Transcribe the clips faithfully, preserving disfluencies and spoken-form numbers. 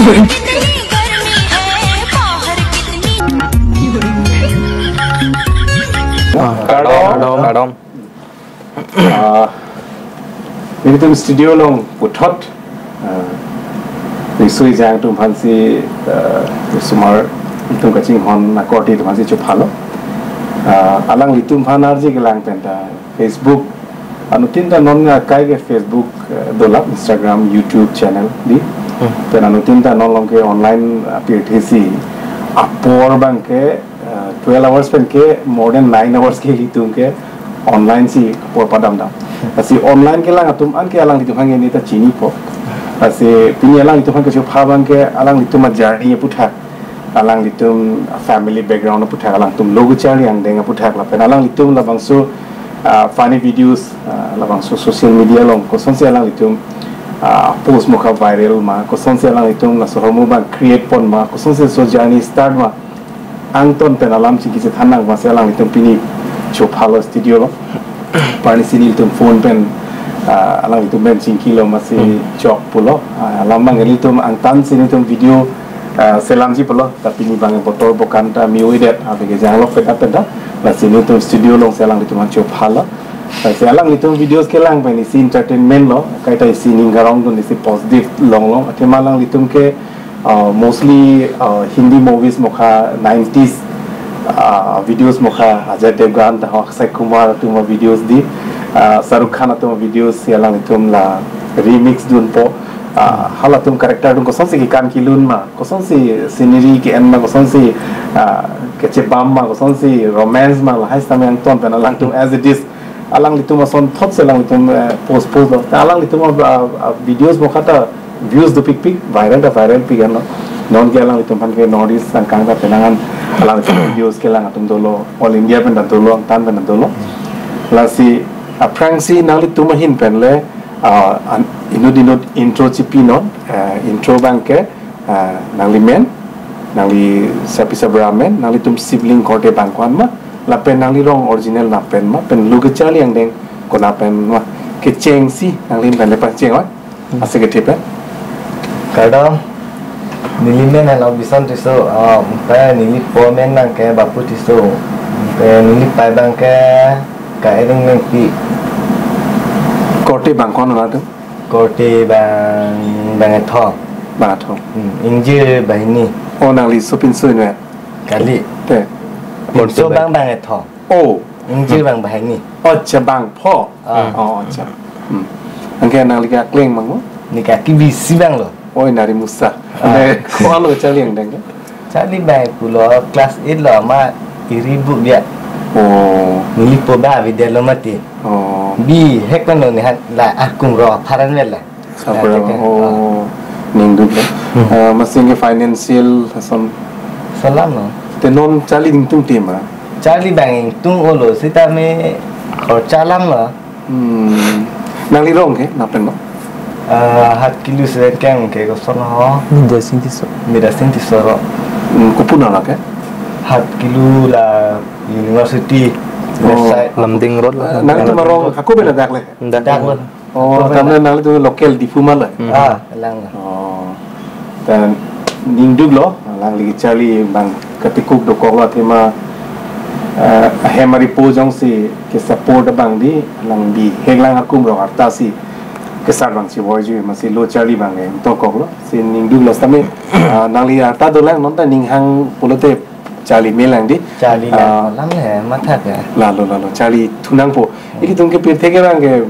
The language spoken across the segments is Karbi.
कितनी गर्मी है बाहर, कितनी। Ah, kardom. Kardom. Kardom. Ah, nelitum studio along puthot, ah, risui jang atum aphansi, ah, osomar atum kachinghon akorte atum aphansi chophalo. Ah, alanglitum aphan arje kelang penta Facebook, anuttin ta non akai ke Facebook, eh, dolang, Instagram, YouTube channel dei. Hmm. Pen anuttin ta non along ke online, ah, pirthe si apor abang ke, eh, twelve hours pen ke more than nine hours ke ilitum ke online si apor padamdam. Lasi online kelang atum an ke alanglitum aphan ke neta chinipo. Lasi pini alanglitum aphan kechopha abang ke alanglitum a-journey aputhak, alanglitum family background aputhak, alangtum lo kacharli angdeng aputhak lapen alanglitum labangso, ah, funny videos, ah, labangso social media along kosonsi alanglitum, ah, post mokha viral ma, kosonsi alanglitum laso ahormu abang create pon ma, kosonsi laso journey start ma, angton pen alam chingki chethan nang ma si alanglitum pini chophalo studio along. Parni si nelitum phone pen, ah, alanglitum pen chingkilo ma si Hmm. chok pulo. Ah, alam abang nelitum angtan si nelitum video, ah, selamji pulo. Ta pini abang botor bokan ta mi-o-edet, ave kejang lok peta peta. Lasi nelitum studio along si alanglitum aphan chophalo. Lasi alanglitum videos kelang pen isi entertainment lo, kaita isi ning karongdun, isi positive longlong. Athema alanglitum ke, uh, mostly, uh, Hindi movies mokha, nineties, uh, videos mokha, Ajay Devgan ta ho, Akshay Kumar atum a-videos dei, uh, Shah Rukh Khan atum a-videos si alanglitum la remix dunpo. Ah, halatum character atum kosonsi kekan kelun ma, kosonsi scenery ke-en ma, kosonsi, ah, kechebam ma, kosonsi romance ma, lahai sitame angton pen alangtum as it is, alanglitum asonthotsi alanglitum, eh, post post lo. Ta alanglitum a, a, a videos mokha ta views dopikpik, viral ta viral pik anlo. Non ke alanglitum aphan ke North East angkang ta penang an alanglitum videos kelang atum dolo, all India pen ta dolo, angtan pen ta dolo. Lasi aphrangsi nanglitum ahin pen le, ah, an-, inut inut intro chipinon, ah, intro abang ke, ah, nangli men, nangli sarpi sarbura amen, nanglitum sibling korte abang ko-an ma, lapen nangli rong original nangpen ma, pen lo kacharli angdeng konat pen ma, kechengsi nangli pen le pacheng oi, ase kethe pen. Kardom. Neli men alo Bison Tisso, ah, pe neli po men abang ke Bapu Tisso, pe neli pei abang ke Ka-ering Mengpi. Korte abang ko-an latum? Korte abang, bang kethom. Bang kethom. Hmm, ingjir banghini. Oh, nangli so pinso inve? Kali. Te. Pinso abang, bang kethom. Oh. Ingjir abang banghini. Oh, acha, bangpho. Ah. Oh, acha. Hmm. Anke nangli ke akleng abang ko? Neli ke akebisi abang lo. Oi, nari musa. Ah. Ante ko-an lo charli angdeng ke? Charli abang pulo class eight lo ma iri bu biak. Oh. Neli po ba avedetlo mati. Oh. Bihek kono ni han la akum ro apharan vela. Sarbura, ah, oh, ah. Ningduk lo. Hmm. Ah, masing ke financial ason. Salam lo. Te non charli ningtungte ma? Charli abang ingtung olo sitame khorcha alam lo. Hmm. Nangli rong ke, nangpen lo? Ah, Hat Kilu Seven Keng ke koson ho? Midasing Tisso. Midasing Tisso ro. Hmm, kopi nang ke? Hat Kilu la university. Oh. Left side. Lumding Road la. Ah, nangtum arong hako pen dak le? Dak. Dak lo. Oh, hako pen tame dak. Nanglitum local Diphu ma le? Hmm. Ah, lang lo. Oh. Ta ningduk lo, alangli charli abang katikuk dokok lo athema, eh, ahem aripo jongsi ke-support abang dei, alang bihek lang akum rok arta si kesar abang si voice ju masi lo charli abang ke dokok lo, si ningduk lo sitame, ah, nangli arta dolang non ta ning hang pulote charli melang dei. Charli lang, ah, lang le matha ke. Lalo, lalo, charli thu nangpo. Ilitum ke pirthe ke abang ke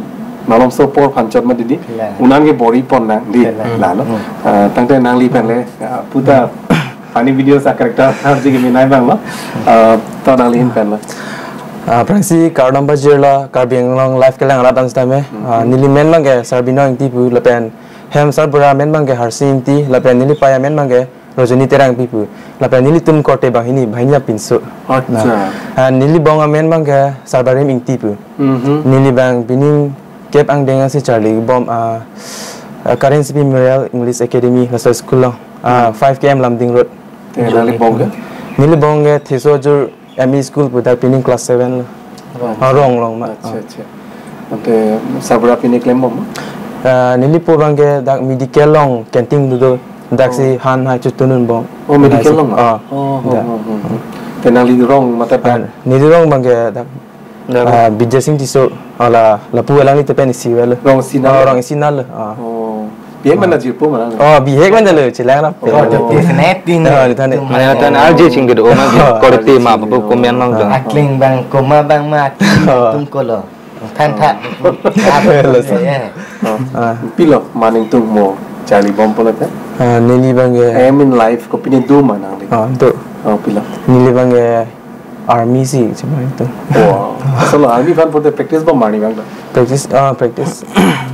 malomso apor aphan chot mati dei. Kalang. Un-an ke bor-i pon nang dei. Kalang. Lalo. Hmm. Ah, tangte nangli pen le, ah, puta funny videos a-character arje kemenei abang lo. Ah, to nangli ahin pen lo. Ah, aphrangsi kardom pajirlo, Karbi Anglong Live kelang arat an sitame. Hmm. Ah, neli men abang ke Sarbinong Ingti pu lapen hem sarbura amen abang ke Harsing Ingti lapen neli pei amen abang ke Rojoni Terangpi pu. Lapen nelitum korte banghini, banghini apinso. Acha. Na. Ah, neli bong amen abang ke Sarbarim Ingti pu. Mhm. Neli abang pining kep angdeng si charli bom, ah, ah, Karen C P Memorial English Academy, laso school lo. Ah, Hmm. five K M Lumding Road. Te nangli bong ke? Neli bong ke Theso Ajur M E school pu dak pining class seven lo. Rong. Ah, rong, rong ma. Acha, ah. Acha. Ante sarbura pine klem bom? Ah, neli po abang ke dak medical along canteen do do. Daksi Oh. han hai chutun un bom. Oh, medical along ma? Ah. Oh, oh, Dak. oh, oh, oh. Te nangli rong mata Ah, dak? Neli rong abangke dak, Dak. ah, Bijay Singh Tisso, ah, la, lapu alangli te pen isi avelo. Rong isi nanglo? Ah, rong isi nanglo. Ah. Oh. Bihek man Ah. na jirpo ma nang? Oh, bihek man jalo, chelang rap. Oh, Oh. the personality ne. Ah, di tane. Mane atan R J Singh kedo, oh, ma Oh, korte R J ma, Singh, bapu oh. komen long Ah. dong. Akling abang, koma abang ma, Oh. tum kolo. Than tha. Lason. Eh. Oh. Ah. Pilo, maning tung mo, charli bom pulote? Ah, neli abangke Aim in life, kopine do ma nangli? Ah, do. Oh, pilo. Neli abangke army si, cuma itu. Wow. Asal army aphan pulote practice bom ma arni abang do? Practice, ah, practice.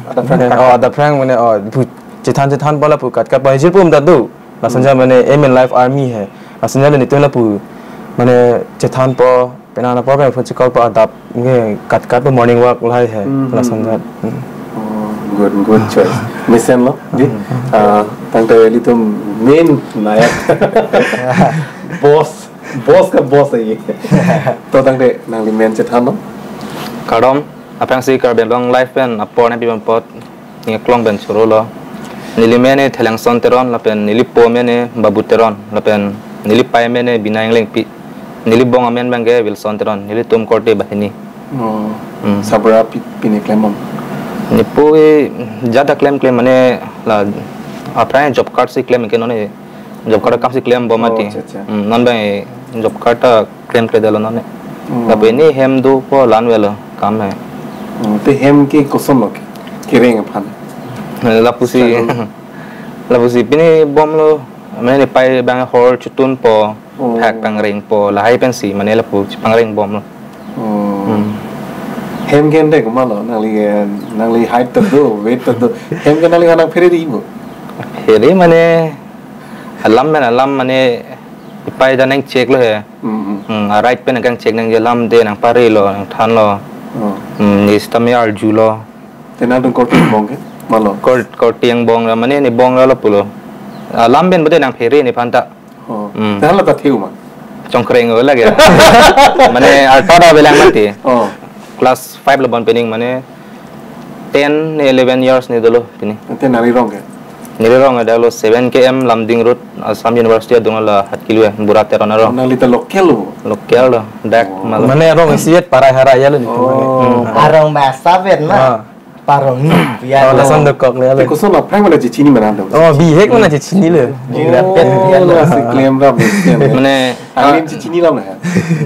Ada phrang Eh, tak? Oh, ada phrang mane, oh, bu, chethan chethan pu lapu kat kat pu jirpo amat do. Lason Hmm. ja mane aim in life army hai. Lason ja le netum lapu mane chethanpo, penang apor pen phone checall po adap nge kat kat pu morning walk lahai hai. Hmm, hmm, Lason hmm. ja. Hmm. Oh, good, good choice. Mesenlo, di? Hmm. Ah, tangte ilitum main nayak. Boss, boss ka boss ahi. To tangte nangli men chethanlo? Kardom, aphrangsi Karbi Anglong Live pen apor ne pibang apot, ningje klong pen chorolo. Neli men e Thelengson Teron, lapen neli po men e Babu Teron, lapen neli pei men e Bina Englengpi. Neli bong amen abangke Wilson Teron, nelitum korte banghini. Oh, Hmm. Sabra pi-, pine klem bom? Nepo e jada klem klem mane la aphrang job card si klem ke non e job card akam si klem bom Oh, mati. Acha, acha. Hmm, non abang e job card ta klemkledetlo non e. Hmm. Lapen ne hem dopo la-an avelo kam hai. Hmm, te hem ke kosonlo ke? Kereng aphan? Lapusi, Struggle. Lapusi pine bomlo, mane nepei abang hor chutunpo, Oh. phak pangrengpo, lahai pensi, mane lapu chepangreng bomlo. Oh. Hmm. Hem ke ante komatlo, nangli, eh, nangli height ta do, weight ta do. Hem ke nangli hanang phere ri bo? Phere mane, alam pen alam mane, ipei ta nangcheklo he. Hmm, hmm. Hmm, a right pen nangkangchek nangji alam de nangparelo, nangthanlo. Oh. Hmm, ne sitame arjulo. Te nangtum korte angbong ke? Malo. Kor-, korte angbong ra mane ne bong ra lapulo. Alam pen bade nangphere nephan ta. Oh. Hmm. Te hala ta theu ma? Chongkreng o lage. Mane arta da belang mati. Oh. Class five lo bon pining mane ten ne eleven years ne dolo pini. Te nangli rong ke? Neli rong adaklo seven K M Lumding Road, Assam University adung la hat kilo ya, Bura Teron arong. Nangli ta local lo? Local lo, dak Oh. Malo. Mane arong isi et parai harai lo ni. Oh. Hmm. Arong bahasa vet na. Ah. Parong ni, ya Oh, lo. Lason dokok le Te lo. Koson aphrang mana cecini mana do? Oh, bihek mana cecini lo. Jigra pet, ya lo. Oh, si klem rap ni. Mane, Angin ah, cecini lam na ya.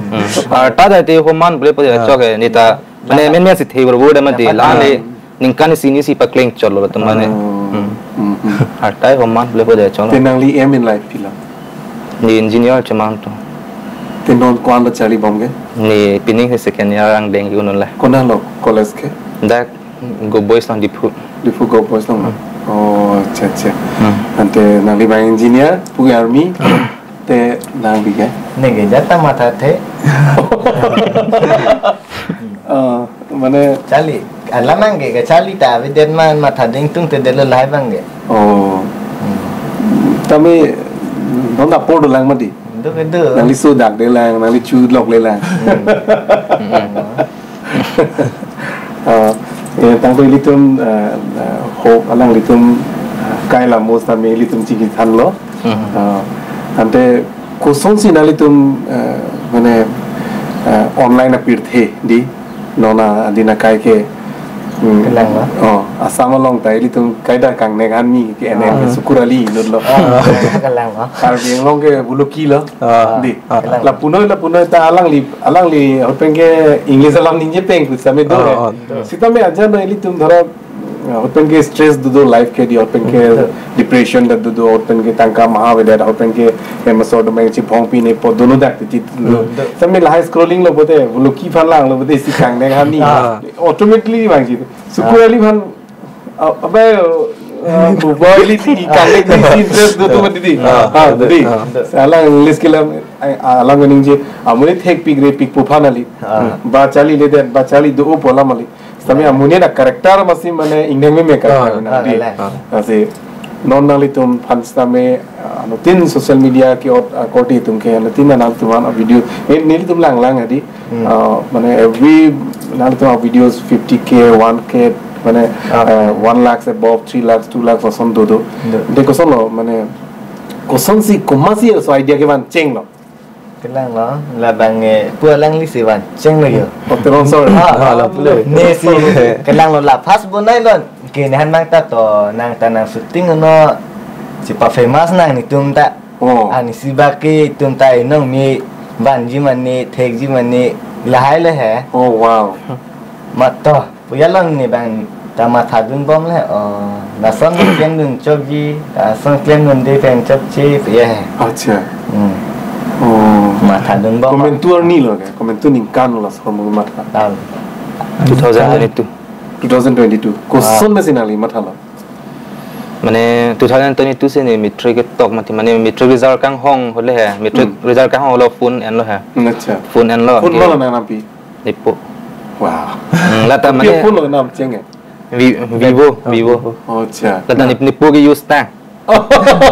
Hmm. Arta da te homan bole po Ah. chok e, ne ta. Mane, men men si thei bor bor da mati. Dapat La ne, Hmm. ningkan sini si pakleng cholo lo teman e. Oh. Hmm. Hmm, hmm. Arta homan bole po chok lo. Te nangli aim in life pilo? Ne engineer chemang to. Te non ko-an lo charli bom ke? Ne pining si second year angdeng unun la. Konat lo college ke? Dak Govt Boys along Diphu. Diphu Govt Boys along. Hmm. Oh, acha, acha. Hmm. Ante nangli abang engineer, pu army, te nangli ke? Ne ke jata matha the. Ah, mane Charli, alam abangke, ke charli ta, avedet ma matha dingtung te det lo lahai abangke. Oh. Hmm. Tame, non apor dolang mati. Do ke do. Nangli so dakdelang, nangli chu loklelang. Hmm. Hmm. Ah, eh, tangte ilitum, eh, eh, hope alanglitum, eh, kai la mus tame ilitum chingki thanlo. Hmm. Ah, ante kosonsi nanglitum, eh, mane, eh, online apirthe di non adin akai ke, hmm, Kelang, no? Oh, Assam along ta ilitum kaita kangnek ahan mi ke N M ke Ah. Sukur Ali inutlo. Ah, kelang, no? Karbi Anglong ke Buluki lo. Ah. Di. Ah. Kelang. Lapunoi, lapunoi ta alangli, alangli ahut pen ke English alam ningje peng pu sitame do Ah, re. ah. Sitame ajan no ilitum dhara, ah, ahut pen ke stress do do life ke di, ahut pen ke Hmm. depression ta do do, ahut pen ke tangka maha avedet, ahut pen ke hem asor do meng chiphong pi ne po dono dak ti ti do. Hmm. Sitame lahai scrolling lo pote, Buluki aphan langlo pote isi kangnek ahan ni. Ah. Automatically vangji. Sukur Ah. Ali aphan, ah, abai, ah, mobile ti kangnek ni si interest do do mati di. Ah. Ah, di. Ah. Alang English kelam, ah, alang ningje, amonit thekpik repik pu aphan kali. Ah. Ba charli ledet, ba charli do-o pu alam kali. Sitame amonit a character masi mane ingdeng meme character Ah, mane ah, di. Alang. Ah. Lasi non nanglitum aphan sitame, ah, anuttin social media ke ot, ah, korte atum ke anuttin nanglitum an video. Eh, nelitum langlang adi. Hmm. Ah, mane every nanglitum a videos fifty K, one K, mane, Ah. ah, one lakhs above, three lakhs, two lakhs ason do do. Do. Te kosonlo, mane Kosonsi, komatsi laso idea kevan chenglo? Kelang lo, labang eh, pu alangli si van chenglo yo. Oteron sir. Ah, ah, lo pule. Ne si kelang lo la first bonai lo. Ke ne han nang ta to, nang ta nang shooting no. Si pa famous nang netum ta. Oh. Ani si baki tum ta inong mi vanji mane, thekji mane, lahai le he. Oh, wow. Mat to. Pu ya lo ne bang ta matha dunbom le, oh, lason klem dun chokji, lason klem dunde pen chokche, pu ya he. Acha. Hmm. Oh. Matha dunbom. Komantu arni lo ke? Komantu ningkan lo laso mo matha? Tal. Two thousand twenty-two. Two thousand twenty-two. Koson Ah. mesi nangli mathalo? Mane two thousand twenty-two si ne matric ketok mati, mane matric result kanghong hole he. Matric Hmm. result kanghong lo phone enlo he. Hmm, acha. Phone enlo. Phone Ke- malo nang nampi? Nipu. Wow. Hmm, lata Tapi mane phone lo nam cheng eh? Vi-, Vivo, Ah, Vivo. Vivo. Oh, acha. Lata nip-, nipu ke use ta. Oh.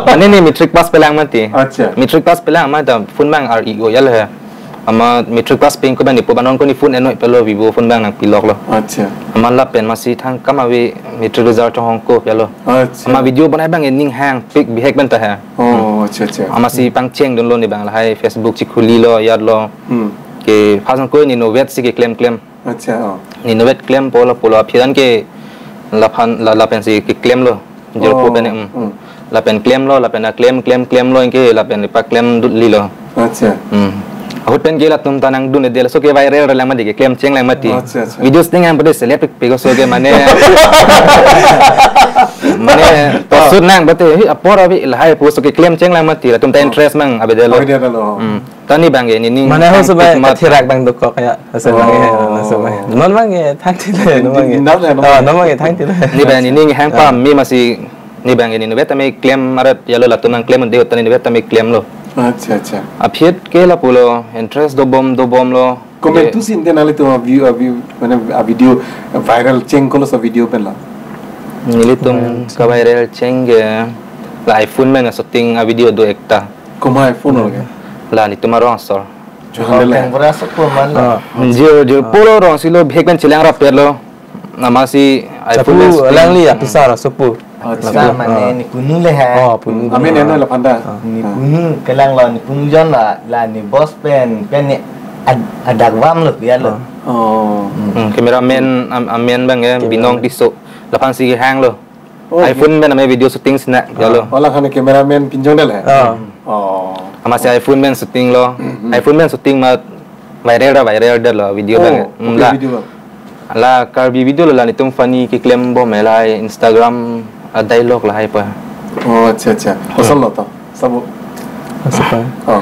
Mane ne matric pass pelang mati. Acha. Matric pass pelang mati phone bang R E O ya le he. Ama matric pass peng ko bang nipu banon ko ne phone enoi pelo Vivo phone bang nangpilok lo. Acha. Ama lapen masi thangkam ave matric result chonghong ko ya lo. Acha. Ama video bonai bang ning hangpik bihek pen ta he. Oh, acha, acha. Ama si pangcheng dunlo ne bang lahai Facebook chikhuli lo yat lo. Hmm. Ke first ko ne novet si keklem klem. Acha, oh. Ne novet klempo lapu lo aphi an ke laphan la, lapen si keklem lo. Jirpo Oh, pen, mm. hmm. Lapen klem lo, lapen a klem, klem, klem lo, anke lapen paklem dut li lo. Acha. Hmm. Ahut pen ke latum ta nangdun de laso ke viral lang mati, keklem cheng lang mati. Acha, acha. Videos ting ang pada select pik pik so ke mane. Mane, Oh. pasut nang bate, hi, apor abi lahai pu so keklem cheng lang mati, latum ta Oh. interest mang, abi de lo. Abi de lo. Hmm. Ta ne bang ke, ne ning Mane ho hang sobai pik mat. Kathirak bang dokok ya. Asa bang ke, Oh. asa bang. Non bang ke, thang thile, non bang ke. Nat ya, non Oh, bang. non bang ke, thang thile. Ne bang ne ning hang Ah. pam, mi masi, ne bang ke, ne bet tame klem arat, ya lo latum nangklem de, ta ne bet tame klem lo. Acha, acha. Aphi ke lapu lo, interest dobom, dobom lo. Komantu Ye. si ente nanglitum a view, a view, mane a video viral cheng ko laso video pen la? Nelitum Hmm. ka viral cheng ke la iPhone pen shooting a video do ekta. Komat iPhone lo ke? La netum arong asor. Chuhan le. Pura sokpo man la. Ah. Jir, jir Ah. polo rong si lo bihek pen chelang rapet lo. Amatsi Chapu iPhone pen shooting. alangli ya, pisar, sopu. Acha. Sa mane Ah. ne punu le ha. Oh, punu. Amen eno laphanta. Ah. Ne punu kelang lo, ne punu jon la, la ne boss pen, pen ne ad-, adak vam lo ya lo. Ah. Oh. Hmm. Hmm, cameraman am-, amen bang ya, Cameraman. Binong Tisso. Laphan si hang lo. Oh, iPhone pen ame video shooting sina, ya lo. Oh, la khane cameraman pinjong dal hai? Oh. Oh. Amatsi iPhone pen shooting lo. Hmm. iPhone pen shooting ma viral ra viral dal lo video Oh, bang. Hmm, okay, la. video bang. La Karbi video lo la netum funny keklem bom la Instagram a dialogue lahai pa. Oh, acha, acha. Koson lo to? Sabo. Asa pa? Oh.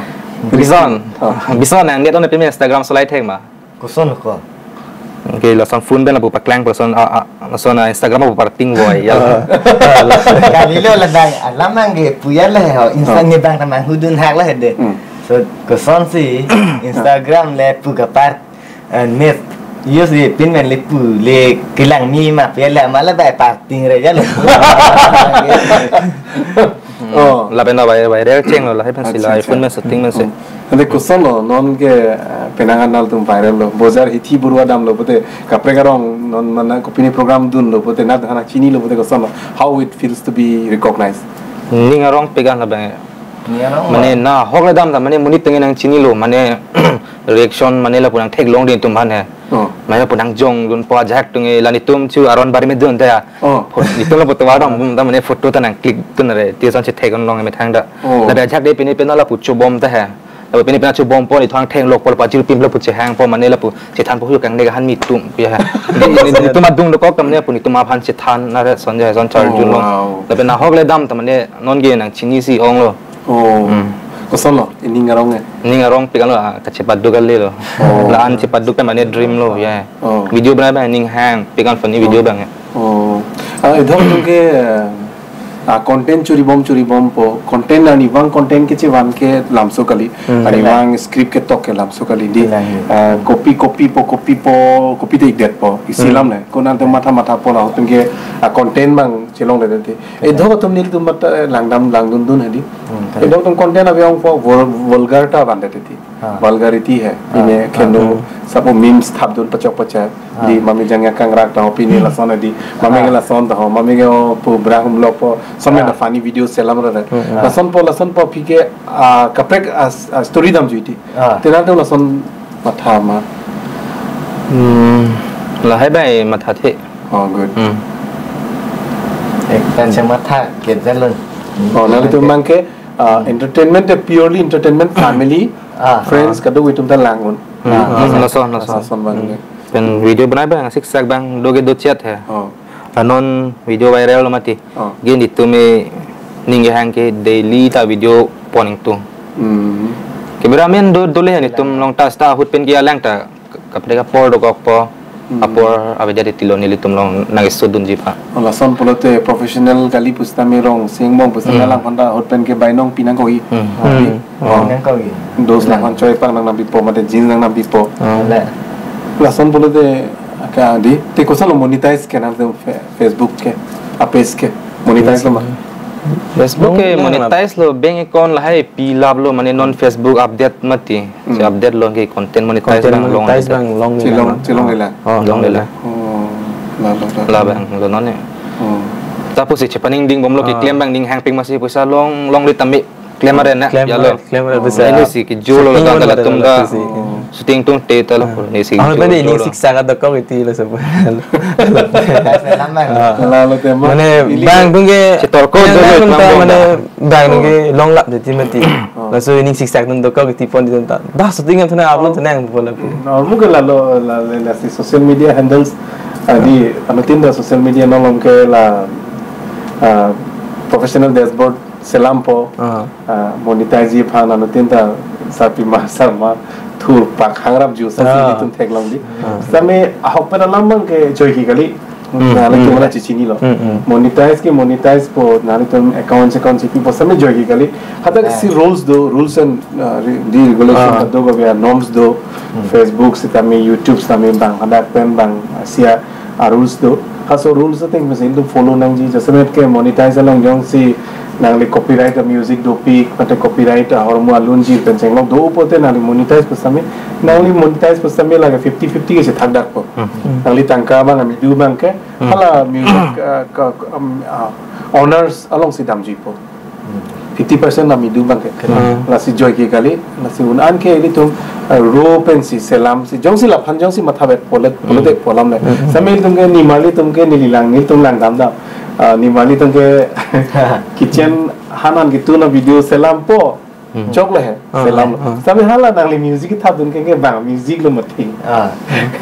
Bison. Oh. Bison nang dia to ne peme Instagram slide hek ma. Koson ko. Okay, lason phone pen lapu paklang person a, a, lason a Instagram lapu parting boy ya. Ah. Kali lo la dang alam nang ke pu ya le ho Insta Oh. ne bang ta manghudun hak le de. Hmm. So kosonsi Instagram le pu kapar eh, net use le pin men le pu le kelang mi ma pu ya le ma le bai parting re ya lo. Oh. Lapen ta bai, viral cheng lo lahai pen si Acha, la acha. iPhone pen shooting pen si. Hmm. Ante koson lo non ke eh, penang anal atum viral lo. Bojar hithi burwa dam lo pote kaprek arong non mana kopine program dun lo pote nat hana chini lo pote koson lo. How it feels to be recognized? Ning arong pik an la bang. Ning arong Mane lo. nahok le dam ta mane monit tenge nangchini lo mane reaction mane lapu nangtheklong din atum aphan he. Oh. Mane lapu nangjong dunpo ajahak atum ke la netum chu aron bari me dun ta ya. Oh. Pho-, netum lapu tovar dam bum ta mane photo ta nang click dun re. Ti son chethek an long methang ta. Oh. Labe ajahak de pine pina lapu chobom ta he. Lapu pine pina chobompo ne thang theng lokpo lapu ajir pim lapu chehangpo mane lapu chethanpo hu kang ne han mi tum ya. Ne, ne, ne, netum adung dokok ta mane lapu netum aphan chethan na re son ja son char Oh, jun long. wow. Lapen nahok le dam ta mane non ke nangchini si ong lo. Oh. Hmm. Koson lo, ining arong eh? Ning arong pik an lo, ah, kachepaduk kali lo. Oh. La-an chepaduk pen mane dream lo, ya. Oh. Video bana bang ning hang, pik an funny video Oh. bang ya. Oh. Ah, idhor atum ke, ah, content churibom churibompo, content arnivang content kechevan ke lamso kali, Hmm. arnivang script ketok ke lamso kali di, Kali. ah, copy copy po, copy po, copy te ikdet po, isi Hmm. lam le, ko nang te matha matha po la atum ke, ah, content bang chelongledet ti. Idhok atum nelitum mat, eh, langdam langdundun hadi. Hmm, correct. Idhok atum content abi ongpo vul-, vulgar ta vandet ti. Ah. Vulgarity hai. Ah. Ine keno Ah. sapo memes thapdun pachok pachak. Di mami jangja kangrak ta ho pini lason di. Mami ke lason ta ho, mami ke o pu brang humlok po. Lason mena funny video selam ra. Lason po, lason po aphi ke, ah, kaprek, ah, s-, ah, story damjui ti. Ah. Tena tu lason matha ma. Hmm, lahai bai matha the. Oh, good. Hmm. Ekta chematha ke jalan. Oh, nanglitum abang ke, ah, entertainment te purely entertainment, family, ah, friends, kadokave atum ta lang un. Ah, hmm, lason, lason. Lason abang ke. Pen video banai abang, siksak abang, do ke do chet he. Oh. La non video viral lo mati. Oh. Ke netum ke ning kehang ke daily ta video pon ingtung. Hmm. Cameraman do, dole he netum along ta, ta ahut pen ke alang ta, ka-, kaprek apor dokok po. Hmm. Apor avedet tilo nelitum along nang-isut dunji aphan. Oh, lason pulote professional kali pusitame rong sing bong pusitame, hmm, alang honda ahut pen ke bainong pinang koi. Hmm. Hmm. Oh. Nang koi. Dos nang hon choi pang nang nampipo, mate jeans nang nampipo. Oh. Le. Lason pulote ka di, te koson lo monetize ke nangtum Fe-, Facebook ke, a page ke, monetize lo ma? Facebook ke, hmm, monetize lo, bank account lahai pilap lo, mane non Facebook update mati. Hmm. Si update lo ke content monetize, content abang long monetize le. Abang long le. Chelong, chelong le la. Oh, long le la. Oh, la, la, la. La abang, lo non ne. Oh. Tapu si chepaningding bomlo ke, ah, keklem abang ning hangping masi poisa long, longle tame. Keklem arena, keklem, ya lo. Keklem arena, oh, bisa. Ini si kejolo shooting la lo, latum ta. Shooting tung te ta lo. Ah. Ini si kejolo. Ini siksak dokok iti lo sebu. Lalu tema. Mane ili bang atum ke chetor ko yang jolo bang atum ta, mane bang atum ke longlap jadi mati. Oh. Laso ini siksak atum dokok iti pon di ta. Dah shooting kan sana upload sana yang pon lapu. Nah, mungkin lalu la, la, la si social media handles, ah, di anutin ta social media nolong ke la, ah, professional dashboard selam po, ah, ah, monetize ji aphan anutin ta sarpima sarma thur pak hangrap ju sa si, ah, netum theklong di. Ah. Sitame ahok pen alam abang ke joike kali. Hmm, nangtum, hmm, la chechinilo. Hmm, hmm. Monetize ke monetize po, nangtum account account chepipo sitame joike kali. Hadak, ah, si rules do, rules and, ah, re-, di regulation, ah, do ko ya norms do. Hmm. Facebook sitame, YouTube sitame bang, hadak pen bang, ah, sia a rules do. Halaso rules ateng mesen itum follow nangji, jasemet ke monetize along jongsi nangli copyright a music dopik, mate copyright ahormu alunjir pen chenglok do pulote nangli monetize pusitame, nangli monetize pusitame lake fifty fifty ke chethak dak po. Hmm. Nangli tangka abang ami do abang ke, hmm, hala music, uh, ka, um, uh, owners alongsi damji po. Fifty percent ami do abang ke. Hmm. Lasi joike kali, lasi un-an ke ilitum, uh, ro pensi selam si, jongsi laphan jongsi mathavet pulote, hmm, pulote pu alam le. Hmm. Sitame ilitum ke nimarli atum ke neli lang, nelitum lang dam dam. Uh, nimarli atum ke kitchen han-an ketun a video selam po. Hmm. Choklo he, ah, selam lo. Ah, ah. Sitame hala nangli music kethapdun ke, ke bang music lo mati. Ah.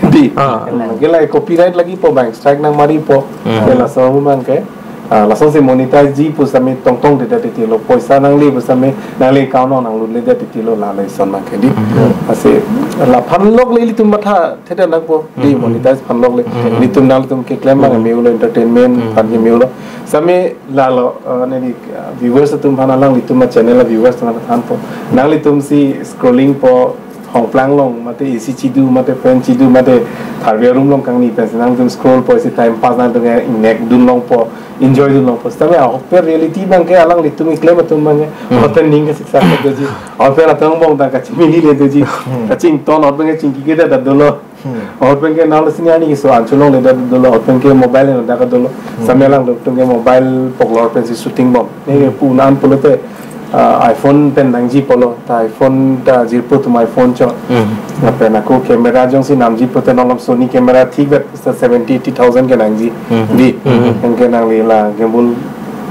Di. Ah. Hmm, ke la copyright lagi po bang, strike nangmari po. Hmm. Ke laso abang ke. Ah, lasonsi monetize ji pusitame tongtong dedet titi lo. Poisa nangli pusitame nangli account along nanglut ledet titi lo, la lason abang ke di. Hmm. Lasi laphan lok le ilitum matha thedet nangpo di, hmm, monetize aphan lok le. Hmm. Ilitum nangtum keklem abang, hmm, me-olo entertainment, hmm, aphan ke me-olo. Sitame lalo, eh, neli, eh, viewers atum aphan alanglitum a channel a viewers atum aphan thanpo. Nanglitum si scrolling po, hongplang along, mate A C chidu, mate fan chidu, mate tharve room along kangni pensi nangtum scroll po, isi time pass nangtum ke ingnek dun longpo, enjoy dun longpo. Sitame ahok pen reality abang ke alanglitum keklem atum abang ke, hmm, ahok pen ning ke siksak doji. Ahok pen atong bong ta kachimini le doji. Hmm. Kachington ahok pen ke chingki kedet ta dolo. Hmm. Ahok pen ke nang sini ani kiso anchot longledet dolo, ahok pen ke mobile nang dak dolo. Hmm. Sitame alanglitum ke mobile poklor pensi shooting bom. Ne, hmm, pu un-an pulote, ah, iPhone pen nangji pulo, ta iPhone ta jirpo atum iPhone cho. Hmm. Lapen ako camera jongsi namji pulote nonglom Sony camera thik vet sa seventy eighty thousand ke nangji. Hmm. Di. Hmm. Anke nangli la gimbal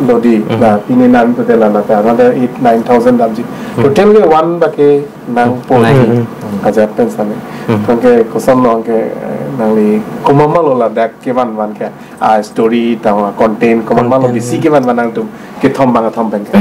lo di. Hmm. La pine nam pulote la, la ta another eight nine thousand damji. Hmm. Total ke one bak ke nangpo. Nang. Hmm, hmm. Ajat pen sitame. Hmm. Anke koson lo anke, eh, nangli komat ma lo ladak kevan van ke, ah, story ta content komat ma lo, content, bisi, hmm, kevan van nangtum kethom bang kethom pen ke?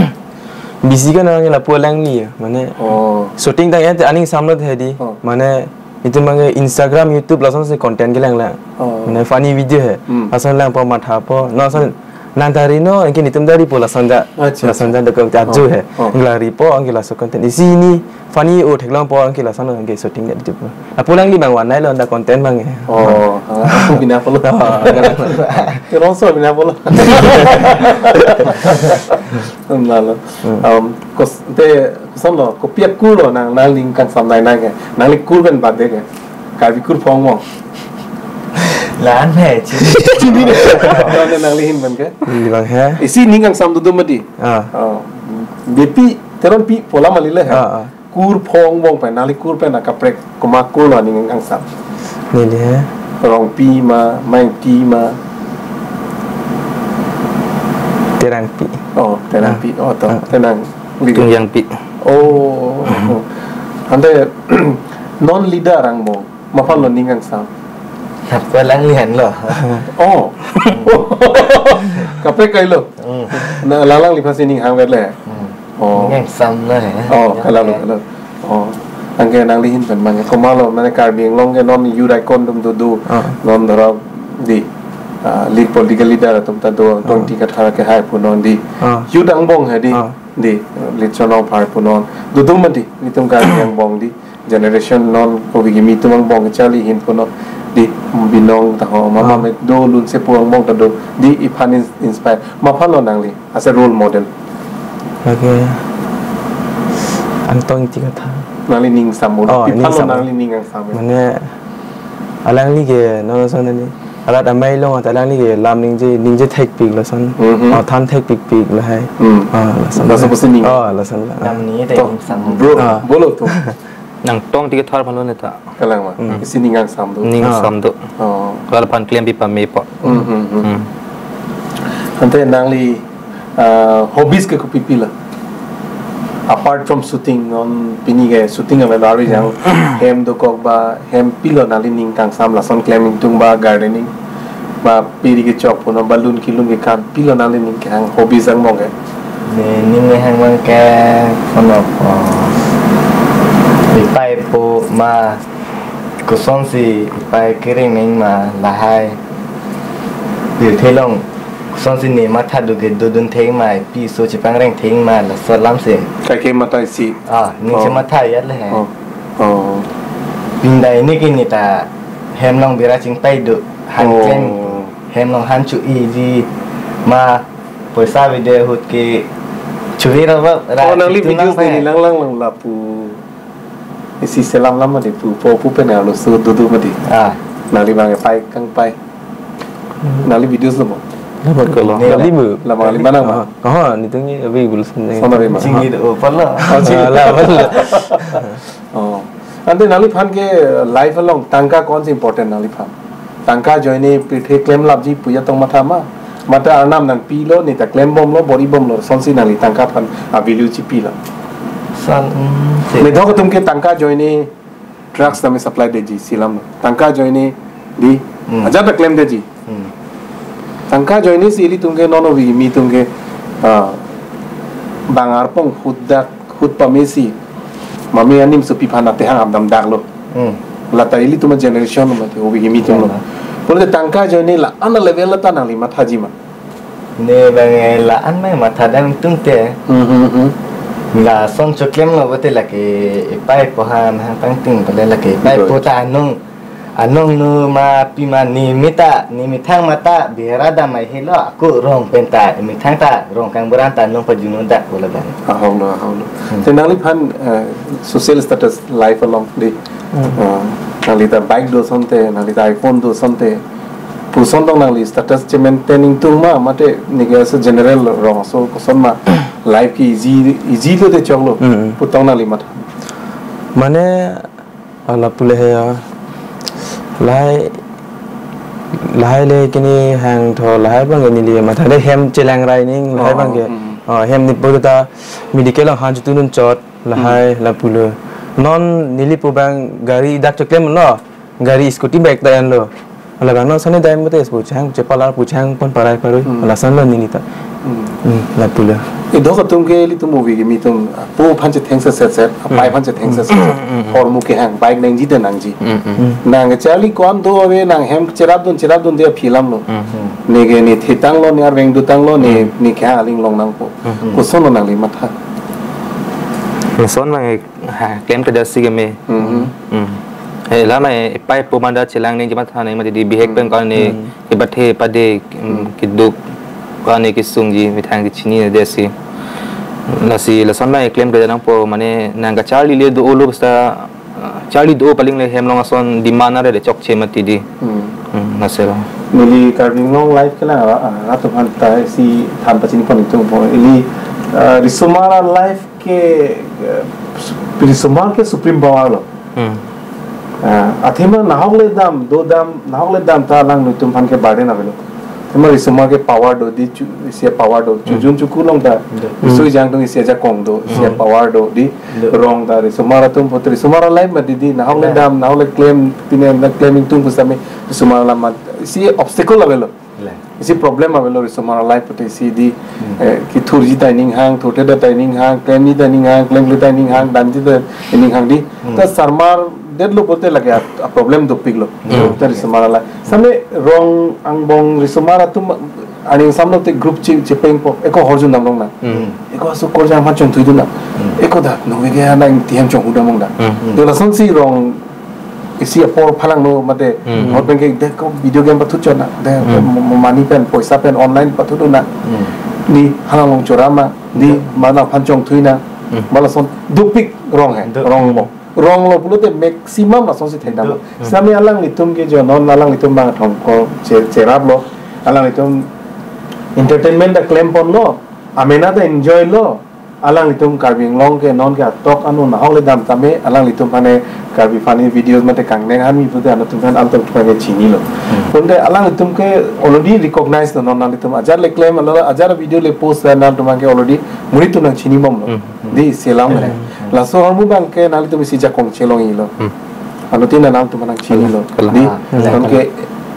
Bisi ke nang lapu alangli ya, mane, oh, shooting tang ya aning samlo he di. Oh. Mane itum abang ke Instagram, YouTube lasonsi content kelang lang. Oh. Mane funny video he. Hmm. Lason langpo, mathapo. No, lason nang ta ri non, anke netum ta ripo lason ta. Acha, acha. Lason ta dokok ta, oh, ajo he. Oh. Anke la ripo, anke laso content. Isi ini funny o theklongpo, anke lason anke shooting det YouTube. Lapu alangli abang van nai lo anta content abang he. Oh, ah, aku bina pulo. Oh, agak. Rongso bina pulo. Nalo. Hmm. Um, kos-, te, koson lo, kopi akur lo nang, nangli kangsam nai nai ke. Nangli kur pen bade ke. Karbi kur phong mo. La-an he, chini. Chini ne. Nang nangli ahin abang ke? Neli abang he. Isi ning kangsam dodo mati. Ah. Oh. Beypi, Teronpi pu alam kali le he. Ah, ah. Kur phongo pen, nangli kur pen akaprek komat kur lo aning kangsam? Neli he. Rongpi ma, Mengpi ma. Terangpi. Oh, Terangpi. Ah. Oh, to. Ah. Tenang. Tungjangpi. Oh. Ante non leader angbong. Matha lo ning kangsam? Nap ko alangli henlo. Oh. Kaprek kailo. Hmm. Na alangliphan si ning hangvet le. Hmm. Oh. Ning kangsam lo he. Oh, kalang lo, kalang. Oh. Anke nangli ahin pen abang ke komat lo, mane Karbi Anglong ke non youth icon atum dodo. Ah. Non dhoro dei. Ah, lead political leader atum ta do, ah, Tongti Kathar ke hai pu non dei. Ah. Youth angbong he dei. Ah. Dei, lead Chonong Phar pu non. Dodo mati, ilitum Karbi angbong dei. Generation non pu bigi mi atum angbong charli ahin pu non. Dei, Binong ta ho, mama, ah, me do lunse pu angbong ta do. Dei, iphan ins-, inspire. Matha lo nangli, as a role model. Okay. Angtong Ingti Kathar. Nangli ning kangsam mo. Oh, pi aphan lo ning kangsam. Nangli ning kangsam. Mane, alangli ke, non ason ni. Arat amei along ta alangli ke lam ningje, ningje thekpik lason. Mhm. Oh, than thekpikpik lahai. Hmm. Oh, lason. Lason pusi ning. Oh, lason. Lam ningje thek. To, ning kangsam. Bro, ah, bolo to. Nangtong Ingti Kathar aphan lo ne ta. Kalang ma. Hmm. Isi ning kangsam do. Ning, ah, kangsam do. Oh. Lal aphan klem pi pame po. Hmm, hmm, hmm. Hmm. Ante nangli, ah, hobbies ke kopi pi lo? Apart from shooting, non pini ke shooting ave lari jang, hem dokok ba, hem pilo nangli ning kangsam, lason klem ingtung ba, gardening ba, piri kechok pu non, balloon kilun kekan, pilo nangli ning kehang, hobbies angbong ke? Ne ning kehang abang ke, kono ko, ipei po ma, kosonsi ipei kereng neng ma lahai. Pirthe along kosonsi ne matha do ke dodun theng ma, piso chepangreng theng ma, laso alam si. Kaike matha isi. Ah, ning, oh, chematha ya le he. Oh. Oh. Pindai ne ke ne ta hem along bira chingpai do, han, oh, klem. Hem along han cho-iji ma, poisa video ahut ke cho-i ra ba, ra. Oh, nangli chitu videos nang ne pai. Neli lang lang lang lapu. Isi selam lam mati pu, po pu pen arloso dodo mati. Ah. Nangli abang epei kangpai. Hmm. Nangli videos lo mo? Labat ko lo. Ne. Nangli bu. Labang nangli mana ma? Ah, oh, netum ke ave bul sen. Son ave ma? Chingli do, oh, pala. Oh, chingli. Ah, la, pala. Oh. Ante nangliphan ke life along tangka konsi important nangliphan? Tangka ajoine pirthe klemlapji pu ya tong matha ma? Mate Arnam nangpilo, ne ta klembomlo, bor-ibomlo, sonsi nangli tangka aphan a-value chipilo? Son, hmm, si. Ne dok atum ke tangka ajoine drugs tame supply detji, isi alam lo. Tangka ajoine dei, hmm, ajat ta klem detji. Hmm. Tangka ajoine si ilitum ke non ovi kimi atum ke, ah, bang arpong ahut dak ahut pamesi, mame anim sopi aphan atehang apdam dak lo. Hmm. La ta ilitum a-generation lo mati, ovi kimi atum lo. Ya, ya. Pulote tangka ajoine la-an a-level ta nangli mathaji ma? Ne abang la-an abang matha dam tung te. Hmm, hmm, hmm. Lason choklemlo pulote lake ipei po aphan hang pangting pale lake ipei po ta anong, anong nu ma pi ma ne mita, ne methang mata bihara dam mai helo, ako rong pen ta, methang ta rong kangburan ta nong pajunu dak bola bang. Ahok lo, ahok lo. Hmm. Te nangliphan, eh, social status life along dei. Hmm. Eh, nangli ta bike do asonte, nangli ta iPhone do asonte, pu ason tong nangli status che-maintain ingtung ma, mate ne ke asa general rongso koson ma, life ke easy, easy lo te choklo, hmm, pu tong nangli matha? Mane, ala pule he ya. Lahai, lahai le kini hang tho, lahai abang ke neli matha de hem chelang rai ning, lahai abang ke. Oh, hmm. Oh, hem ne pu ta medical along han chutu nunchot, lahai, hmm, la pulo. Non neli pu abang gari dak choklemlo. Gari scooty bike ta enlo. Ala abang non sani dai mate pu chang, chepalar pu chang pon parai parui. Hmm. Lason lo neli ta. Hmm. Hmm, la pulo. E dok atum ke ilitum ovi kimi atum, po aphan chethengsel set set, apei, hmm, aphan chethengsel set set. Hmm, hmm, hmm. Hormu kehang, bike nangji te nangji. Hmm, hmm. Hmm. Nang charli ko-an do ave, nang hem cherapdun, cherapdun de aphi alam lo. Hmm, hmm. Ne ke ne thetanglo, ne arveng dotanglo, ne, hmm, ne kehang aling long nangpo. Hmm, hmm. Koson lo nangli matha? Lason abang, ha, klemkledet si keme. Mhm. Hmm. He, la ma ipei po manda chelang ningje matha nang mati dei, bihek, hmm, pen ko-an ne, hmm, kebathe pade, hmm, hmm, keduk, ko-an ne kesungji, methang kechini detsi. Lasi lason abang klemkledet nangpo, mane nang kacharli le do-olo basta, ah, charli do paling le hem along ason demand are de chokche mati dei. Hmm. Hmm. Asero. Neli Karbi Anglong life kelang arat atum aphan ta isi than pachini pon itum po. Ili, eh, risomar a-life ke, eh, risomar ke supreme power lo. Hmm. Ah, athema nahok le dam, do dam, nahok le dam ta alanglitum aphan ke burden avelo. Athema risomar ke power do, di chu, isi power do, chu Hmm. jun chuku long ta, Do. riso ejang atum isi ajakong do, isi Hmm. power do, di Do. rong ta, risomar atum putri, risomar a-life mati di, nahok le Yeah. dam, nahok le klem, pine na klem ingtung pusitame, risomar alam mat, isi obstacle avelo. Lang. Isi problem avelo risomar a-life pute isi di, Hmm. eh, kethurji ta ining hang, thurthe ta ining hang, klemji ta ining hang, klemkle ta ining hang, damji ta ining hang di. Hmm. Ta sarmar detlo pute lake a, a-problem dopiklo. Hmm. Ta risomar a-life. Same rong angbong risomar atum aning samlo te group chi, chepeng po, eko horjun dam long na. Hmm. Eko aso korjang ma chongthui dun na. Hmm. Eko dak, nong ke ana ingti hem chonghu dam long na. Hmm. To lasonsi rong isi apor phalang no mate, Hmm. hot pen ke dek ko video game pathut chot na, dek Hmm. mo-, mo-, money pen, poisa pen, online pathut na. Hmm. Di hala long chora ma, di Hmm. mana phan chongthui na, Hmm. ma lason dopik rong he, Do. rong mo. Rong lo pulote maximum lasonsi thekdam. Do. Hmm. Same alanglitum ke jo non alanglitum bang thong ko che-, cherap lo, alanglitum entertainment ta klem pon lo, amena ta enjoy lo, alanglitum Karbi Anglong ke non ke atok anu nahok le dam tame, alanglitum aphan Karbi funny videos mate kangneng hanmi pute alanglitum aphan alto ke chinilo. Hmm. Pute alanglitum ke already recognize lo non alanglitum. Ajat le klem, alo ajat video le post la alanglitum ke already muri tu nangchini bomlo. Hmm. Di selam le. Hmm. Laso ahormu bang ke alanglitum isi jakong chelong ilo. Hmm. Anuttin alanglitum aphan nangchinilo. Kalang. Di, Ah, non kalang. ke,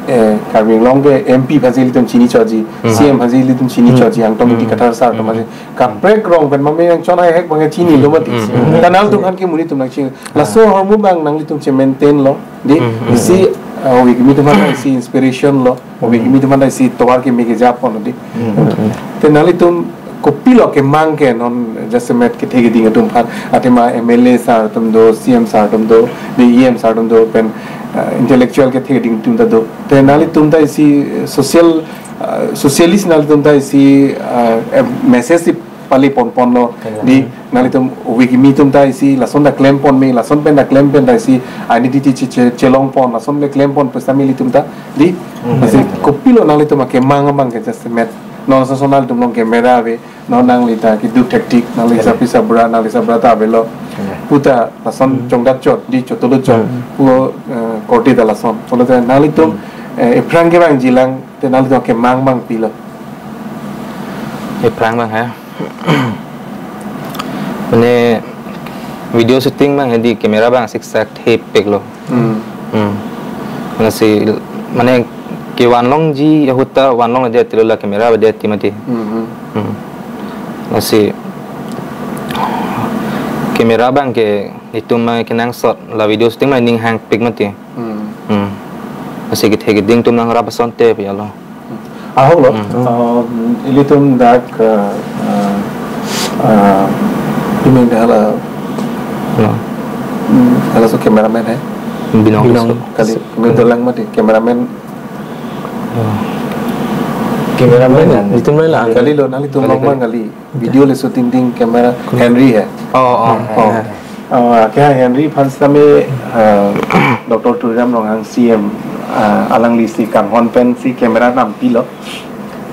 eh, Karbi Anglong ke M P aphansi ilitum chini chotji, Hmm. C M aphansi ilitum chini Hmm. chotji, Angtong Hmm. Ingti Kathar sir atum Hmm. aphansi. Kaprek rong pen mame yang chonai hek bang chini lo mati. Hmm. Ta alanglitum aphan ke muri tu nangchini. Laso ahormu bang alanglitum che-maintain lo. Di, Hmm. isi, uh, weak mi atum aphan isi inspiration lo. Weak mi atum aphan isi tovar keme kejapon di. Hmm. Te alanglitum kopilo kemang ke non jasemet kethe keding atum aphan. Athema M L A sir atum do, C M sir atum do, di E M sir atum do, pen, uh, intellectual kethe keding atum ta do. Te alanglitum ta isi social, uh, socialist alanglitum ta isi, uh, eh, message si pali pon pon lo. Kalang. Di alanglitum weak mi atum ta isi lason ta klem pon me, lason pen ta klem pen ta isi identity che, che, chelong pon, lason le klem pon pusitame ilitum ta di. Hmm. Lasi kopilo alanglitum akemang abang ke jasemet. Non so so alanglitum along camera ave, non nangli ta keduk thektik, nangli Kalang. sapi sabra, nangli sabra ta avelo. Kalang. Puta lason Hmm. chongdat chot, di chotolo chot. Hmm. Pu, eh, korte ta lason. Pulote alanglitum, Hmm. eh, ephrang kevangji lang, te alanglitum akemang abang pilo. Ephrang abang ha. Mane video shooting abang he di camera abang siksak thepik lo. Hmm. Hmm. Mane si, mane kevan longji ahut ta van long dia tilo la camera ba dia ti mati. Hmm. Hmm. Mane si camera abang ke itum ma kenangsot la video shooting ma ning hangpik mati. Hmm. Hmm. Mane si kethe keding atum nangrap asonte pi alo. Ahok lo, Hmm. um, ilitum dak, uh, uh, uh, imeng dah hala, No. hmm, hala so cameraman hai. Binong. Binong. Kali, kami dolang mati cameraman. Oh. Cameraman. Itum lain la. Kali lo, nanglitum Kali, long kali. mang kali. Video le shooting ding camera Henry hai. Oh, oh. Oh. Ah, ke Henry aphan sitame, ah, Doctor Tuliram Ronghang C M, ah, alangli si kanghon pensi camera nampilo.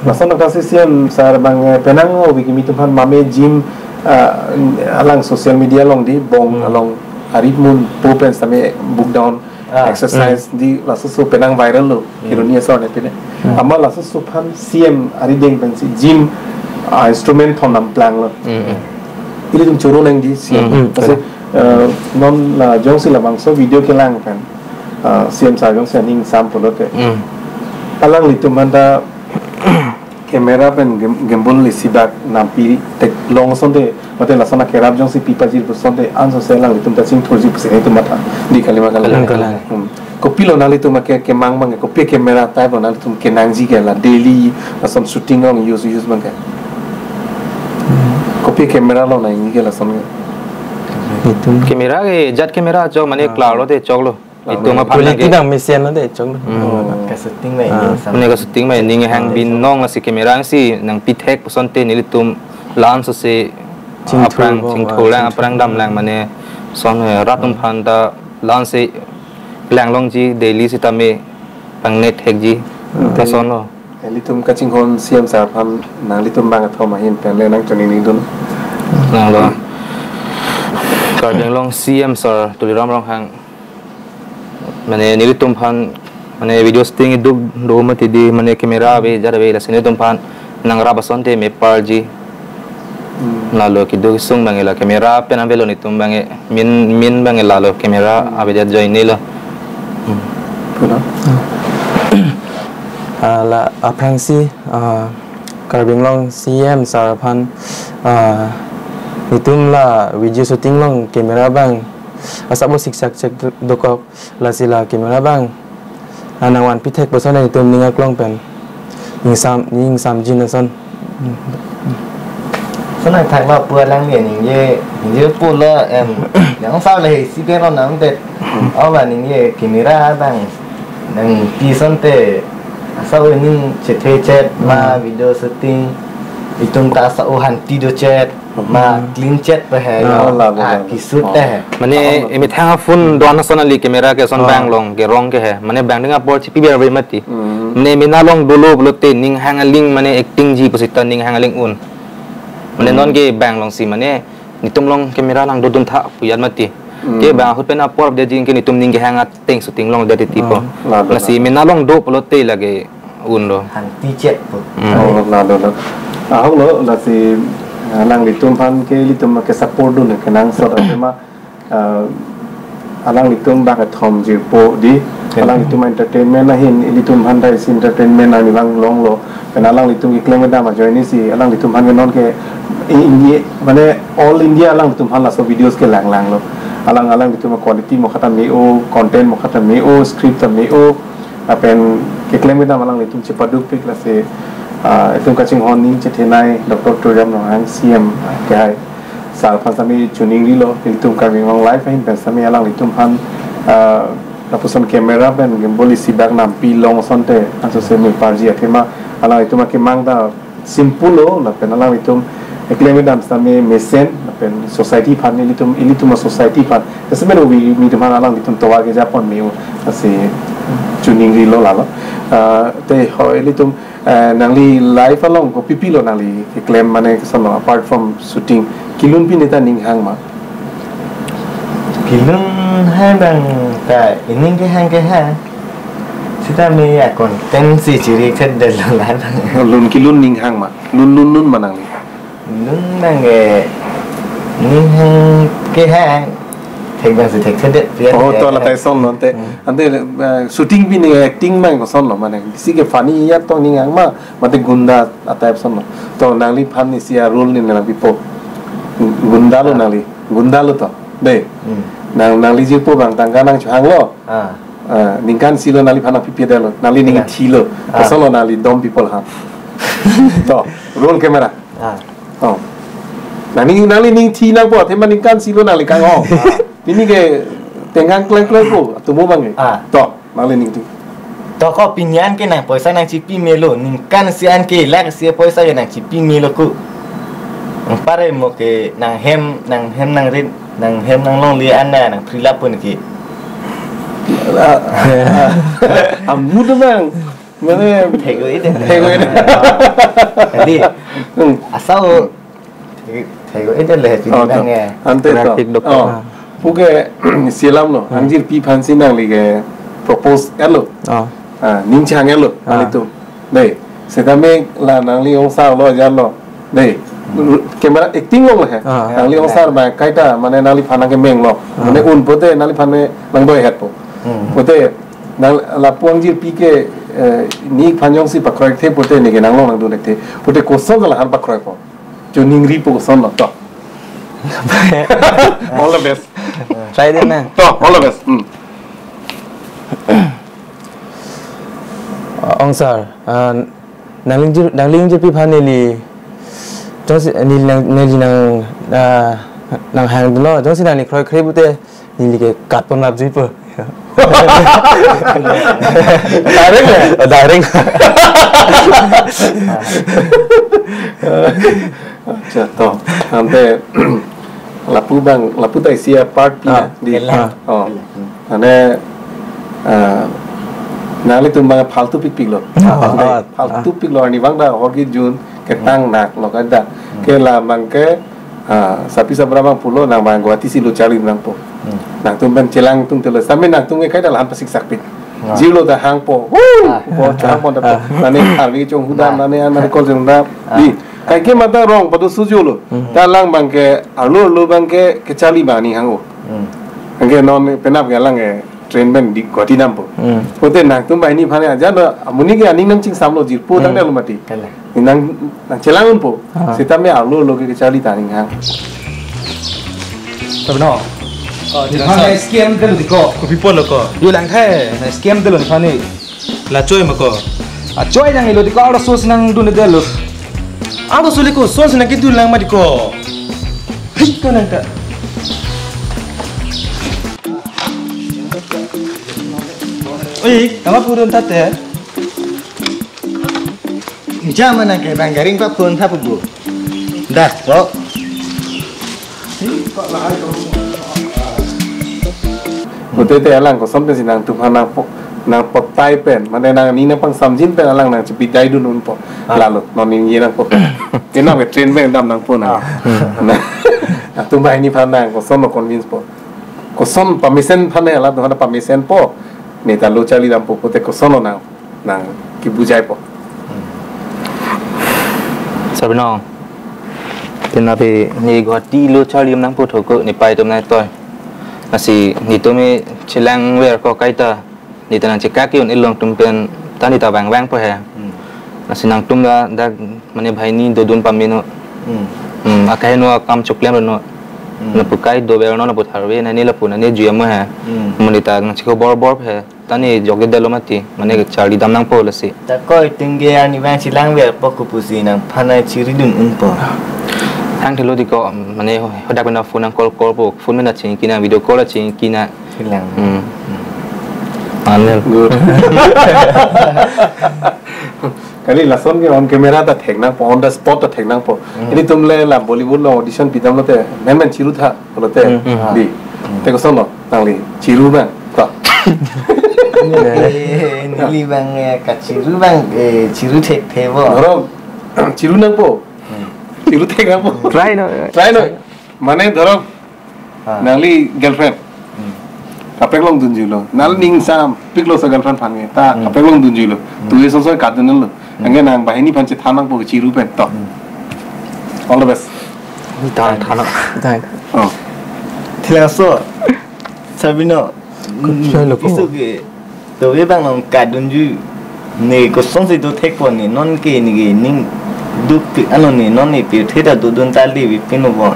Lason nangkasi C M sir abang, eh, penang o weak mi atum aphan mame gym, ah, alang social media along di bong Hmm. along arit mun po pen sitame book down Ah. exercise Hmm. di laso so penang viral lo. Hmm. Hironi asor ne pine. Hmm. Ama laso so aphan C M arideng pensi gym, ah, instrument thon namplang lo. Hmm. Ilitum choro nangji C M. Hmm. Kasi, eh, non la jongsi labangso video kelang pen, ah, C M sir jongsi aning sam pulote. Hmm. Alanglitum aphan ta camera pen gim-, gimbal isi bak nampi theklong asonte, mate lason akerap jongsi pi pajir pu asonte, anso si alanglitum ta chingthurji pusi itum matha di kali ma kalang. Kalang, kalang. Hmm. Kopilo nanglitum ake kemang abang, kopi camera type lo nanglitum kenangji ke la daily lason shooting along use, use abang ke. Kopi camera lo nangji ke lason ke. Itum. Camera ke jat camera chok, mane Ah. klar lote choklo. Itum aphan quality ke dang mesen lo de chong. Hmm. Oh, ka shooting ma Ah. ining sam. Mane ka shooting ma ining hang Ah. binong, lasi camera si nangpi thek pu asonte nelitum la-an so si Chingthur aphrang bo, chingthur ah, lang chingthur. aphrang dam lang mane son, eh, rat atum Hmm. aphan ta la-an si lang longji daily sitame pangnek hekji. Hmm. Lason lo. Ilitum kachinghon C M sir aphan nanglitum bangkethom ahin pen le nangchoningri dun. Nanglo. Karbi Anglong C M sir Tuliram Ronghang, mane nelitum aphan, mane video shooting iduk do mati di, mane camera ave, jat ave, lasi nelitum aphan nangrap asonte meparji. Hmm. Lalo keduk kesung abang la camera pen avelo nelitum abang, main, main abang lalo camera, hmm, ave jat ajoine lo. Hmm. Pulo. Ah, la aphrangsi, ah, Karbi Anglong C M sir aphan, ah, nelitum la video shooting along camera abang asap bo siksak chek do-, dokok, lasi la camera abang, ah, nangvanpi thek puson nelitum ning aklong pen ingsam, ingsam jin ason. Sonang thaklo pu alang ye ningje, ningjepo lo, em, nang sa le si pen lo nang det. O ba ningje camera abang nangpi asonte, asap ning chethe chet ma, hmm, video shooting, itum ta asap hanti do chet ma, hmm, clean chet pa he. Ah, lo, lo, ah, lo, lo. Kisut, oh, te he. Mane, oh, lo, emethang aphone do-an ason kali camera ke ason, oh, bang along kerong ke he. Mane bang ding apor chipi biar ave mati. Hmm. Mane main along dolo pulote ning hang aling, mane acting ji pusita ning hang aling un. Mane, hmm, non ke bang alongsi mane nelitum along camera nangdodun tha pu jat mati. Hmm. Ke bang ahut pen apor de jing ke nelitum ning kehang ateng shooting along de titi po. Oh. Lalo, lasi, lalo, main along do pulote lake un lo. Hanti chet po. Hmm. Oh, lalo, lalo. Ahok lo, lasi, ah, nanglitum aphan ke ilitum ke support dun ke nangsot athema, ah, alanglitum bangkethom jirpo di, ya, alanglitum entertainment ahin, ilitum aphan ta isi entertainment arni vang longlo. Pen alanglitum keklem kedam ajoine si alanglitum aphan ke non ke i-, India, mane all India alanglitum aphan laso videos ke langlanglo. Alang, alanglitum quality mokha ta me-o, content mokha ta me-o, script ta me-o, lapen keklem kedam alanglitum chepadukpik, lasi, ah, itum kachinghon ning chethenei Doctor Tuliram Ronghang C M kehai sir aphan sami choningrilo, ilitum Karbi Anglong Live ahin pen sami alanglitum aphan, ah, lapuson camera pen gimbal isi bak nampi long asonte, anso se meparji athema alanglitum akemang ta simple lo, lapen alanglitum keklem kedam sami mesen, lapen society aphan ilitum, ilitum a-society aphan. Jasemet ubi mi atum aphan alanglitum tovar kejapon me-o, lasi choningrilo lalo. Ah, te ho ilitum, eh, nangli life along kopi pilo nangli keklem mane keson lo, apart from shooting, kelun pi neta ning hang ma? Kelun hai abang ta ining kehang kehang. Sita me a-content si chiri khet de lo la abang. Lun kelun ning hang ma? Lun, lun, lun ma nangli? Lun abang ke ning hang kehang. Thek abang si thekthedet pian. Oh, to la tai son non te. Hmm. Ante, eh, shooting pi ning, acting abang koson lo mane? Isi ke funny ya to ning hang ma, mate gunda a-type son lo? To nangliphan isi a-role ni nangpipo. Gunda lo, ah, nangli. Gunda lo to. Dei. Hmm. Nang, nangli jirpo abang tangka nangchohanglo. Ah. Ah, ningkan isi lo nangliphan nangpipe det lo. Nangli ning, ya, thi lo. Ah. Koson lo nangli dom people ha? To, roll camera. Ah. Oh. Nangli, nangli ning thi nangpo, athema ningkan isi lo nangli kang-ong. Ah. Pini ke tenggang kleng kleng po, atomo abang ke. Ah. To, nangli ning thi. To ko pini an ke nang poisa nangchipi melo, ningkan isi an ke lakh isi poisa ke nangchipi melo ko. Nang pare mo ke nanghem, nanghem nangrit, nanghem nanglongle an na nangprilap pon ke. Ah, ah, ah, amu do abang. Mane, thek-o-edet. Thek-o-edet. Jadi, hmm, asap thek-o-edet le, oh, pini to, abang ya. Ante to. Traffic dok. Oh. Ah. Puke, silam lo, hmm, angjirpi aphan si nangli ke propose et lo. Oh. Ah, ning chang et lo, ah, nangli atum. Dei, setame la nangli ongsar lo, ajar lo. Dei, hmm, camera acting lo he. Ah. Nangli ongsar abang kaita, mane nangliphan nangkemeng lo. Ah. Mane un pote nangliphan me nangdoi het po. Hmm. Pote nang lapu angjirpi ke, eh, nephan jongsi pakroikthe pote ne ke nanglong nangdun-ekthe. Pote koson la han pakroipo? Choningripo koson lo to. All the best. Try din na. To, all the best. Hmm. Ah, ongsar, ah, nangli ingjir, nangli ingjirpi aphan neli, jongsi neli nang, neli nang, ah, nanghang dunlo, jongsi nangli kroikre pute, neli ke cut pon lap juipo. Direct ya? Oh, direct. Acha, to. Ante, lapu abang, lapu ta isi a-part pi, ah, ya, di. Elang. Oh. Elang. Mane, ah, Nanglitum abang faltu pikpiklo. Ah, ah, faltu piklo, arnivang ta horgi jun ketang nak lo kada. Ke la abang ke, ah, sapi sabra abang pulo nang abang Guwahati si lo charli nangpo. Hmm. Nangtum pen chelang tung telo. Sami nangtum ke kaita lahan pasik sakpik. Ah. Jilo ta hangpo. Woo! Ah. Po hangpo ta po. Ah. Nane arvi chong huda, ah, nane an nane kol jong da. Ah. Di. Kaike mata rong pado sujolo. Hmm. Ta alang abang ke arlo arlo abang ke kecharli abang aning hang-o. Hmm. Anke non penap ke alang ke train pen di Guwahati dampo. Hmm. Pote nangtum banghini aphan aja do amonit ke aning nangchingsamlo, jirpo tang, hmm, delo mati. Kala. Nang nangchelang unpo. Ah. Seta me arlo arlo ke kecharli ta aning hang. Sabino. Oh, di phan scam telo di ko. Kopi pulo ko? Yo lang the, na scam telo di phan ni. La choi ma ko? A choi nang ilo di ko, arloso si nangdun telo. Arloso le koson si nangkedun lang ma di ko? Hei, ko nang ka. Oi, kama pudun tate? Jam nang ke bang garing pa phone tha pubu. Dah, kok. Pute te alang koson pen si nangtum aphan nangpo, nangpotai pen, mane nang ni nangpangsamjin pen alang nangchepidai dun unpo. Ah. Lalo, non ni ye nangpo. Ke nang ke train pen dam nangpo na. Ah. Na, nangtum banghini aphan nang koson lo convince po. Koson pamesen aphan ne alang tum aphan pamesenpo. Ne ta lo charli dampo pote koson lo nang nangkebujaipo. Sabino. Tena pe ne Guwahati lo charli nangpo thoko ne pai tum nai toi. Lasi netum me chelangver ko kaita, ne ta nangchekak ke-un ilong tum pen ta ne ta vangvangpo he. Hmm. Lasi nangtum ta dak mane banghini dodun pameno. Hmm. Hmm, akaheno akam choklemlo no. Hmm. Lapu kai dover no lapu tharve nane lapu nane jui amo he. Hmm. Mane ta nangchekho borbor he. Ta ne jok de lo mati, mane charli dam nangpo lasi. Ta koi tingge arnivang chelangverpo kopusi nangphan nangchiri dun unpo? Hang thelo di ko, mane hadak pen phone nang call call po, phone pen nangchingki nang, video call nangchingki nang. Chelang. Hmm. Anel. Good. Kali lason ke on camera ta thek nangpo, on the spot ta thek nangpo. Hmm. Ilitum le la Bollywood lo audition pidamlote, men men chiru tha. Pulote, hmm, hmm, di. Hmm. Te koson lo, nangli chiru abang, to. Neli abang, eh, kachiru abang, eh, chiru thekthe bo. Dhoro, chiru nangpo. Hmm. Chiru thek nangpo. Try no. Try no. Mane dhoro, ah, nangli girlfriend. Hmm. Kaprek longdunjuilo. Nangli ning sampiklo sa girlfriend aphan ke. Ta, hmm, kaprek longdunjuilo. Hmm. Tu ye sonsoi kadunlo. Hmm. Anke nang banghini aphan chethan nangpo chiru pen, to. Hmm. All the best. Than, than, than. Oh. Thilangso, Sabino, kutlo lo ko? Piso ke, to be bang nang kadunju, ne koson si do thekpo ne, non ke ne ke ning duk pi, ano ne, non ne pi, theda dodun tali bi pino bon.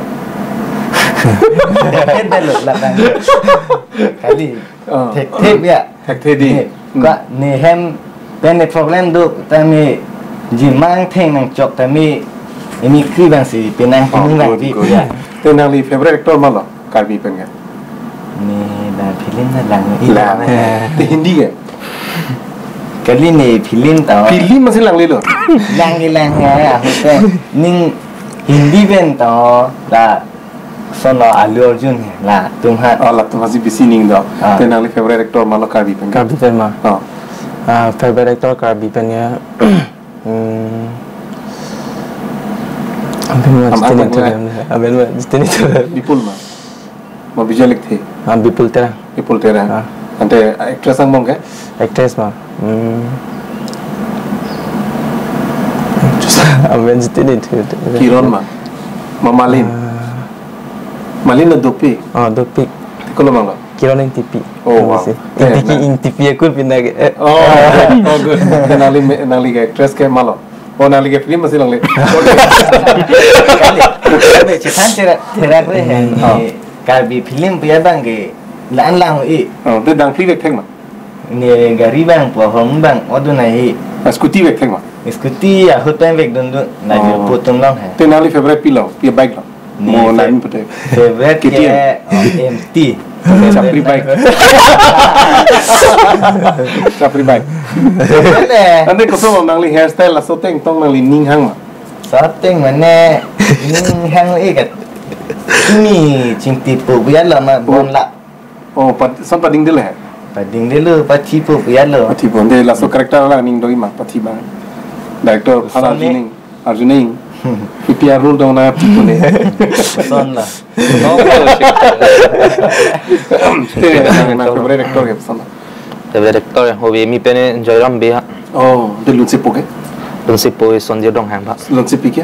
Theda lo la bang. Kali. Oh. Thekthe ya. Thekthe di. Ne, hmm, ka ne hem pen ne problem do, ta me jimang theng nangchok ta me imi kri bang si penang, oh, penang bang good, di good. Ya. Te nangli favorite actor malo Karbi pen ke? Ne ba film na lang. La. Te Hindi ke? Kali ne film ta. Film masih langlelo. Lang lang ya, ya, hote. Ning Hindi pen ta la. Sono Allu Arjun la tum ha. Oh, latum hasi bisi ning do. Ah. Te nangli favorite actor malo Karbi pen ke? Karbi pen ma. Oh. Ah, favorite actor Karbi pen ya. Hmm. Aben ma, am, jiteni aben tu ma. Aben ma, jiteni tu. Bipul ma. Ma Bijoy Lekthe. Ah, Bipul Terang. Bipul Terang. Ah. Ante actress angbong ke? Actress ma. Hmm. Actress, aben jiteni tu. Kiron ma. Ma Malin. Ah. Malin na dopik. Oh, dopik. Te kolo abang lo? Kiron Engtipi. Oh, wow. Engtipi, eh, Engtipi akun pindah ke. Eh. Oh, oh, good. Nangli me-, nangli ke actress ke malo? Oh, nangli ke film masih langle. Kali, kali, chethan cherak, cherak re hen. Hmm. Oh. Karbi film pu ya bang ke, la-an lang i. Oh, te dang film thek ma? Ne gari bang, pohong bang, odun ahi. Ah, scooty vek thek ma? Scooty ahut pen vek dundun, na, oh, je putum long he. Te nangli favorite pilo, pi bike lo? Ne mo fa-, lain pute. Favorite K T M. Ke, oh, M T. Chapri bike. Chapri bike. Favorite le. Ante koson nangli hairstyle laso ateng tong nangli ning hang ma? Laso ateng mane ning hang e kat. Ini chingti pu biar lama bon la. Oh, pat-, son pading dele. Ding delu, pathi pu, ya lo. Pathi pu, de laso character la ning doi ma, pathi bang. Director phan Sone. Arjun Eng, Arjun Eng. P P R role dong na pathi pu ne. Son la. No, no, Te na, na favorite actor ke son. Favorite actor, hobi mi pene Joyram Bey ha. Oh, de lunsepo ke? Lunsepo Sonjir Ronghang ba. Lunsepi ke?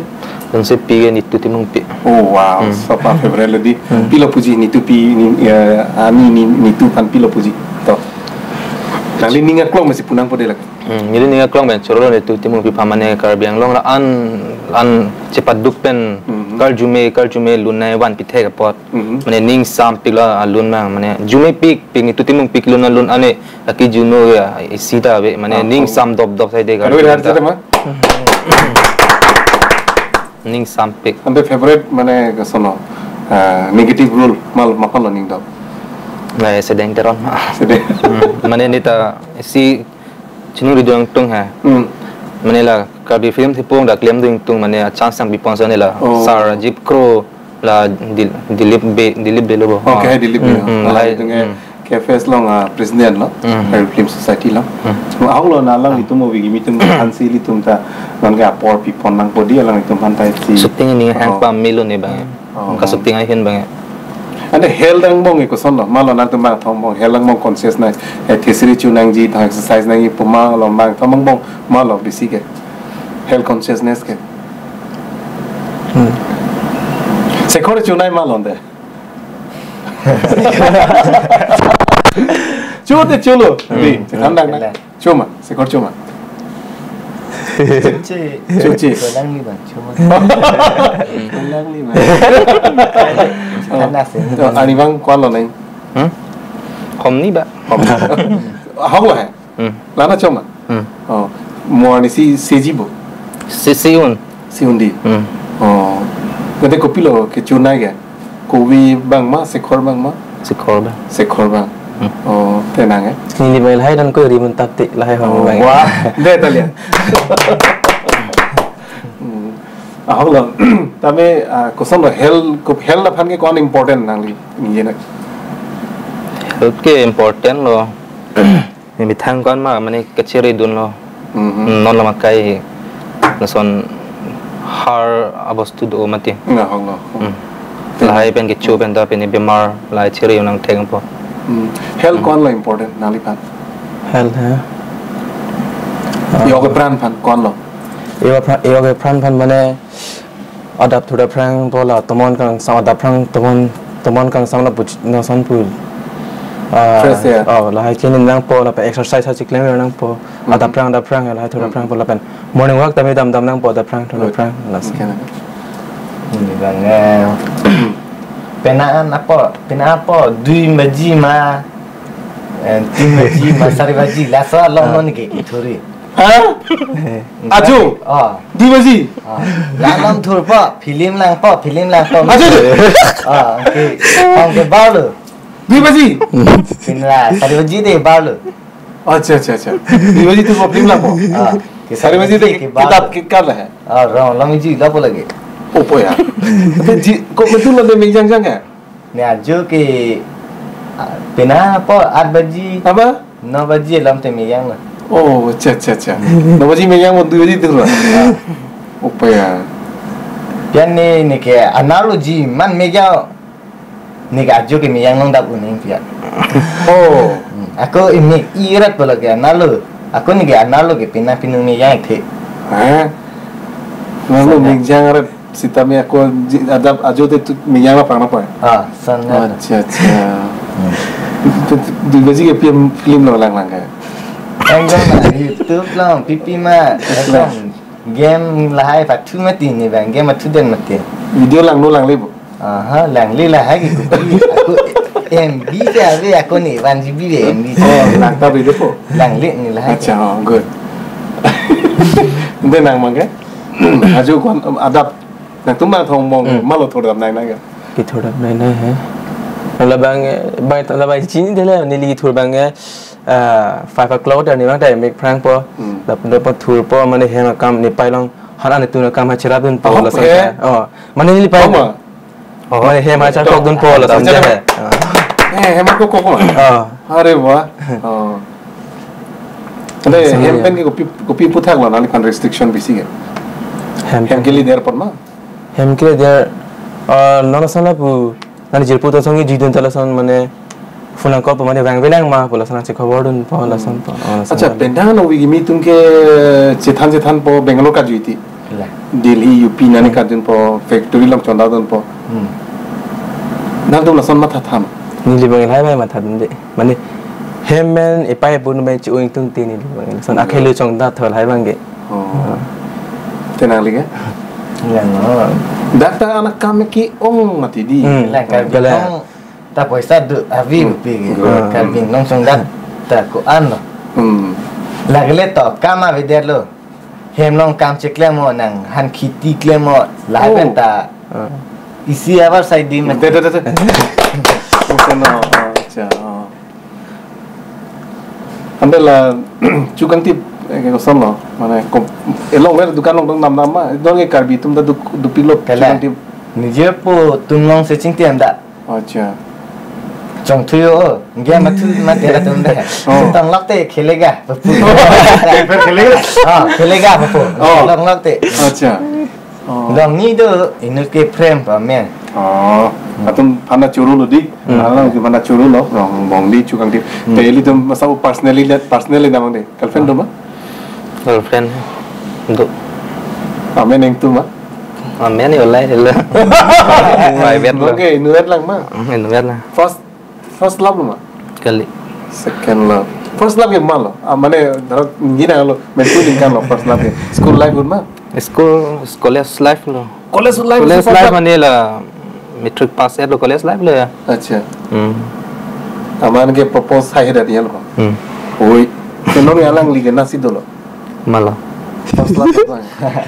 Lunsepi ke Nitu Timungpi. Oh, wow. Hmm. Sapa favorite lo di. Hmm. Pilo puji Nitu Pi ni, eh, ani ni Nitu phan pilo puji. To. Nangli ning aklong masi pu nangpo de lak. Hmm, neli ning aklong pen choro Nitu Timungpi phan mane Karbi Anglong la an, an chepaduk pen Hmm. karjume, karjume lunai vanpi thek apot. Hmm. Mane ning sampik la alun ma, mane jumepik, pik Nitu Timungpi kelun alun ane, aki juno ya, isi ta ave, mane Ah, ning oh. Sam dop dop sai de Aduh, garden ada ta. Ada ma? Ning sampik. Ante favorite mane ke sono, ah, negative role mal mapalo ning dop. Nai Sedeng Teron ma. Sedeng. Hmm, mane neta si chinuri doang tung ha. Hmm. Mane la Karbi film thipung dak lem ding tung mane chance yang bipon sa ne la. Oh. Sir Rajiv Kro la Dil-, Dilip Bey, Dilip Bey lo bo. Oh, ke Dilip Bey. Hmm, hmm, Lahai lahai, itum ke hmm. K F S along, ah, president lo, Hmm. Karbi Film Society lo. Hmm. Ahok lo na lang itum movie kimi tum hansi ilitum ta non ke apor pipon nangpo di alanglitum aphan ta si. Shooting ni Oh. Hang pamelo ne bang. Oh. Ka shooting ahin bang. Ante health angbong ke koson lo, malo nangtum bang thom bong, health angbong consciousness, eh, thesri chu nangji, thang exercise nangji, puma lo bang thom angbong, malo bisi ke. Health consciousness ke. Hmm. Sekhor chunai ma lonte. Chu te chulo. Hmm. Di, chethan dang na. Chuma, sekhor chuma. Chuche. Chuche. Kolang ni bang, chuma. Kolang ni bang. Tanda se. To, ani bang ko-an lo nai. Hmm? Kom ni ba. Kom. Ahok lo he. Hmm. Lana choma? Hmm. Oh, mo arni si seji bo? Si, si un. Si un di? Hmm. Oh. Nate kopilo kechunai ke? Kove bang ma, sekhor bang ma? Sekhor bang. Sekhor bang. Hmm. Oh, tenang eh? Neli bai lahai dan ko rimun taptik lahai hong Oh, bang. Wah, de talia. Hmm. Ahok lo, tame, ah, koson lo health, ko health aphan ke ko-an important nangli, ningje na? Health ke important lo. Methang ko-an ma, mane kachere dun lo. Mhm. Non lo makai, lason har abostu do mati. Ahok lo. Hmm. Lahai pen kecho pen ta pen bemar, lahai chere nang thengpo. Hmm. Health Hmm. ko-an lo important, nangli phan? Health, ha? Yo ke pran phan, ko-an lo? Yo ke pran, yo ke pran phan mane adap thur dap phrang po la tomon kangsam adap phrang tomon, tomon kangsam la puch-, noson pu. Ah, Fresh air. Oh, lahai chini nangpo lapen exercise ha chiklem nangpo. Mhm. Adap phrang, adap phrang, lahai thur dap phrang Mhm. po lapen morning walk tame dam dam nangpo adap phrang, thur dap Good. Phrang, lasi. Okay, na. Ini bang, eh, penaan apo, penaan apo, dui baji ma, eh, tin baji ma, sari baji, laso along Ah. Non ke, kethuri. Ha? Eh, Ajo? Oh. Dui baji? Oh. La along thurpo, film langpo, film langpo. Ajo, ajo. Oh, okay. Hong ke barlo. Dui baji? Pin la, sari baji de barlo. Acha, acha, acha. Dui baji thurpo film langpo. Ah, ke Sari baji de ke barlo. Kitab ke kar la hai? Ah, rong, long ji lapo lagi. Opo ya. Te ji, ko betul lo de mengjang jang ya? Ne ajo ke, ah, penaan apo, aat baji. Apa? No baji alam te meyang lo. Oh, acha, acha, acha. No baji meyang mo dui baji thur lo. Ah. Opo ya. Pian ne, ne ke analogy man meyang. Ne ke ajo ke meyang nong dap uning pian. Oh. Hmm. Ako imi irat pala ke analo. Ako ne ke analo ke pina pinung meyang the. Hah? Nang lo Sana. Mengjang rat. Sitame ako ji-, adap ajo te tu meyang la pang na pa. Ah, sana. Acha, acha. Hmm. Tu, tu, dui baji ke film, film lo lang lang ke? Enggak lah, YouTube lo, pipi ma. Lah. Ekdom game lahai pathu mati ne bang, game pathu den mati. Video langno langle bo? Aha, langle lahai ke kopi. Ako M B ke ave, ako ne one G B de M B. Oh, lang ta video po? Langle ne lahai. Acha, oh, good. Ante nang mang ke? Ajo ko-an, um, adap. Nangtum bang thom bong, Hmm. Malo thur dap nai nai ke? Kethur dap nai nai he. Labang, eh, bang, labang chini de le, neli kethur bang, eh, ah, five o'clock ta ne bang ta mek phrang po. Hmm. Lap, lap thurpo, mane hem akam ne pai long, han an tun akam ha cherap dunpo. Oh, lason he. He. Oh, mane neli pai. Oh, ma. Oh, mane hem ha charkok dunpo, lason Charkok. He. Ah. Eh, hem ko koko. Ah. Are wah. Oh. Ante hem pen ke kopi kopi puthak lo, nangliphan restriction bisi ke. Hem pen. Hem kele der pon ma? Hem kele der, ah, non asana pu, nani jirpo ta song jidun ta lason mane phone call po mane vang velang ma pu lason si khobor dunpo lason po. Ah, lason. Acha, penang no wigi mi tum ke chethan chethan po Bangalore kajui ti. La. Delhi, U P nani kajun po, factory along chonda dun po. Hmm. Nangtum lason matha tham. Neli bang lahai bang matha dunde. Mane hem pen epai pun pen chu ung tung ti neli bang. Son akhelu chonda thol hai bang ke. Oh. Ah. Tenang lagi. Yang no. Data anak kami ki ong mati di. Hmm. Lang kami. Kala. Ong ta poisa do avi. Hmm. Pi ke. Hmm. Kami nong song data ko-an lo. Hmm. Lagile to kama vider lo. Hem along kam cheklem mo nang han khiti klem mo lahai pen ta. Oh. Ah. Isi abar sai di ma. De, de, de, de. Bukan no, oh, acha, oh. Ante la chukang tip, eh, ke koson lo, mane kom, elong ver dukan along dong nam nam ma, dong ke Karbi atum ta duk, duk pilo. Kala. Chukang tip. Nije po tum along se chingti am da. Acha. Chongthu yo, gya mathu mate la tum de. Oh. Tong lok te khelega, papu. Pen khelega? Ah, khelega, papu. Oh. Tong lok te. Acha. Oh. Long ni do, inut ke prem pa men. Oh. Atum phana churu lo di. Hmm. Alang ke phana churu lo, long bong di chukang di. Hmm. Te ilitum masa personally, personally damang de. Girlfriend do ma? Girlfriend do. Amen neng tu ma? Amen yo lai lo. Private lo. Oke, inuet lang ma. Hmm, inuet lang. First, first love lo ma? Kali. Second love. First love ke ma lo? Ah, mane dharo gina lo, mentu ningkan lo first love ke. School life un ma? School, college life lo. College life. College life mane la matric pass et lo college life lo ya. Acha. Hmm. Aman ke propose hai dak ya lo. Hmm. Oi. Kenong ya lang lagi nasi dolo. Ma lo. First love lang.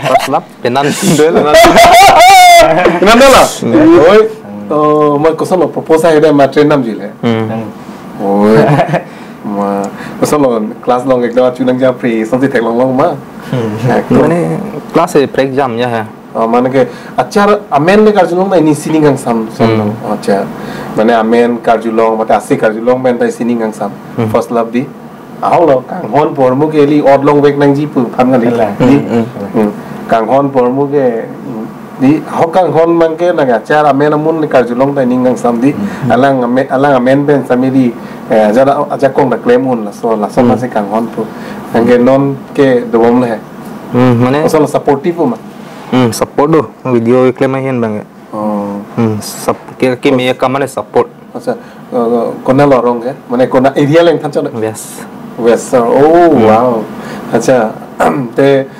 First love penan dolo. Penan dolo. Hmm. Oi. Oh, ma koson lo propose hai dak ma train nam jile. Hmm. Oi. Ma koson lo class along ekdom achu nang jam free, sonsi theklong long ma. Hmm. Ekdom. Mane class e prek jam ya ha. Oh, mane ke achar amen le karjulong na ini sining kangsam. Hmm. Acha. Mane amen karjulong, mate ase karjulong pen ta sining kangsam. Hmm. First love di. Ahok lo, kanghon pormu ke ili ot longvek nangji pu aphan kali. Kala. Di. Hmm, hmm. Hmm. Kanghon pormu ke, hmm, di ahok kanghon abang ke nang achar amen amun le karjulong ta ining kangsam di. Hmm. Alang amen, alang amen pen sami di, eh, aja, ajakong ta klem un laso, laso. Hmm. Masi kanghon pu. Anke non ke dobom le. Hmm, mane? Asal supportive ma? Hmm, support do. Video klem ahin abang ke. Oh. Hmm, sap-, ke, ke me kamane support. Acha, eh, kona lo arong ke? Mane kona area leng than chot? West. West, oh, hmm. Wow. Acha, te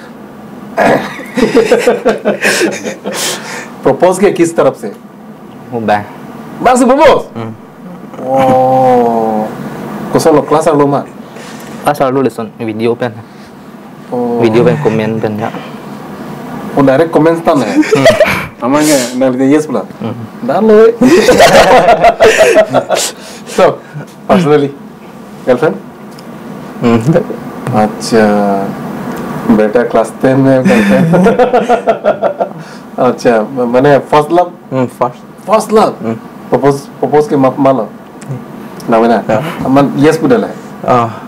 propose ke kis taraf se? Mobile. Bang si propose? Hmm. Oh. Koson lo class arlo ma? Class arlo lason video pen. Oh. Video pen comment pen ya. Oh, direct comment stan ya? Hmm. Amang ya, nang lihat yes pula. Hmm. Dan lo. So, personally, girlfriend? Hmm. Acha, beta class ten mein girlfriend. Acha, mane first love? Hmm, first. First love? Hmm. Propose, propose ke ma, ma lo? Hmm. Nang mena? Ya. Aman yes pu dala? Ah.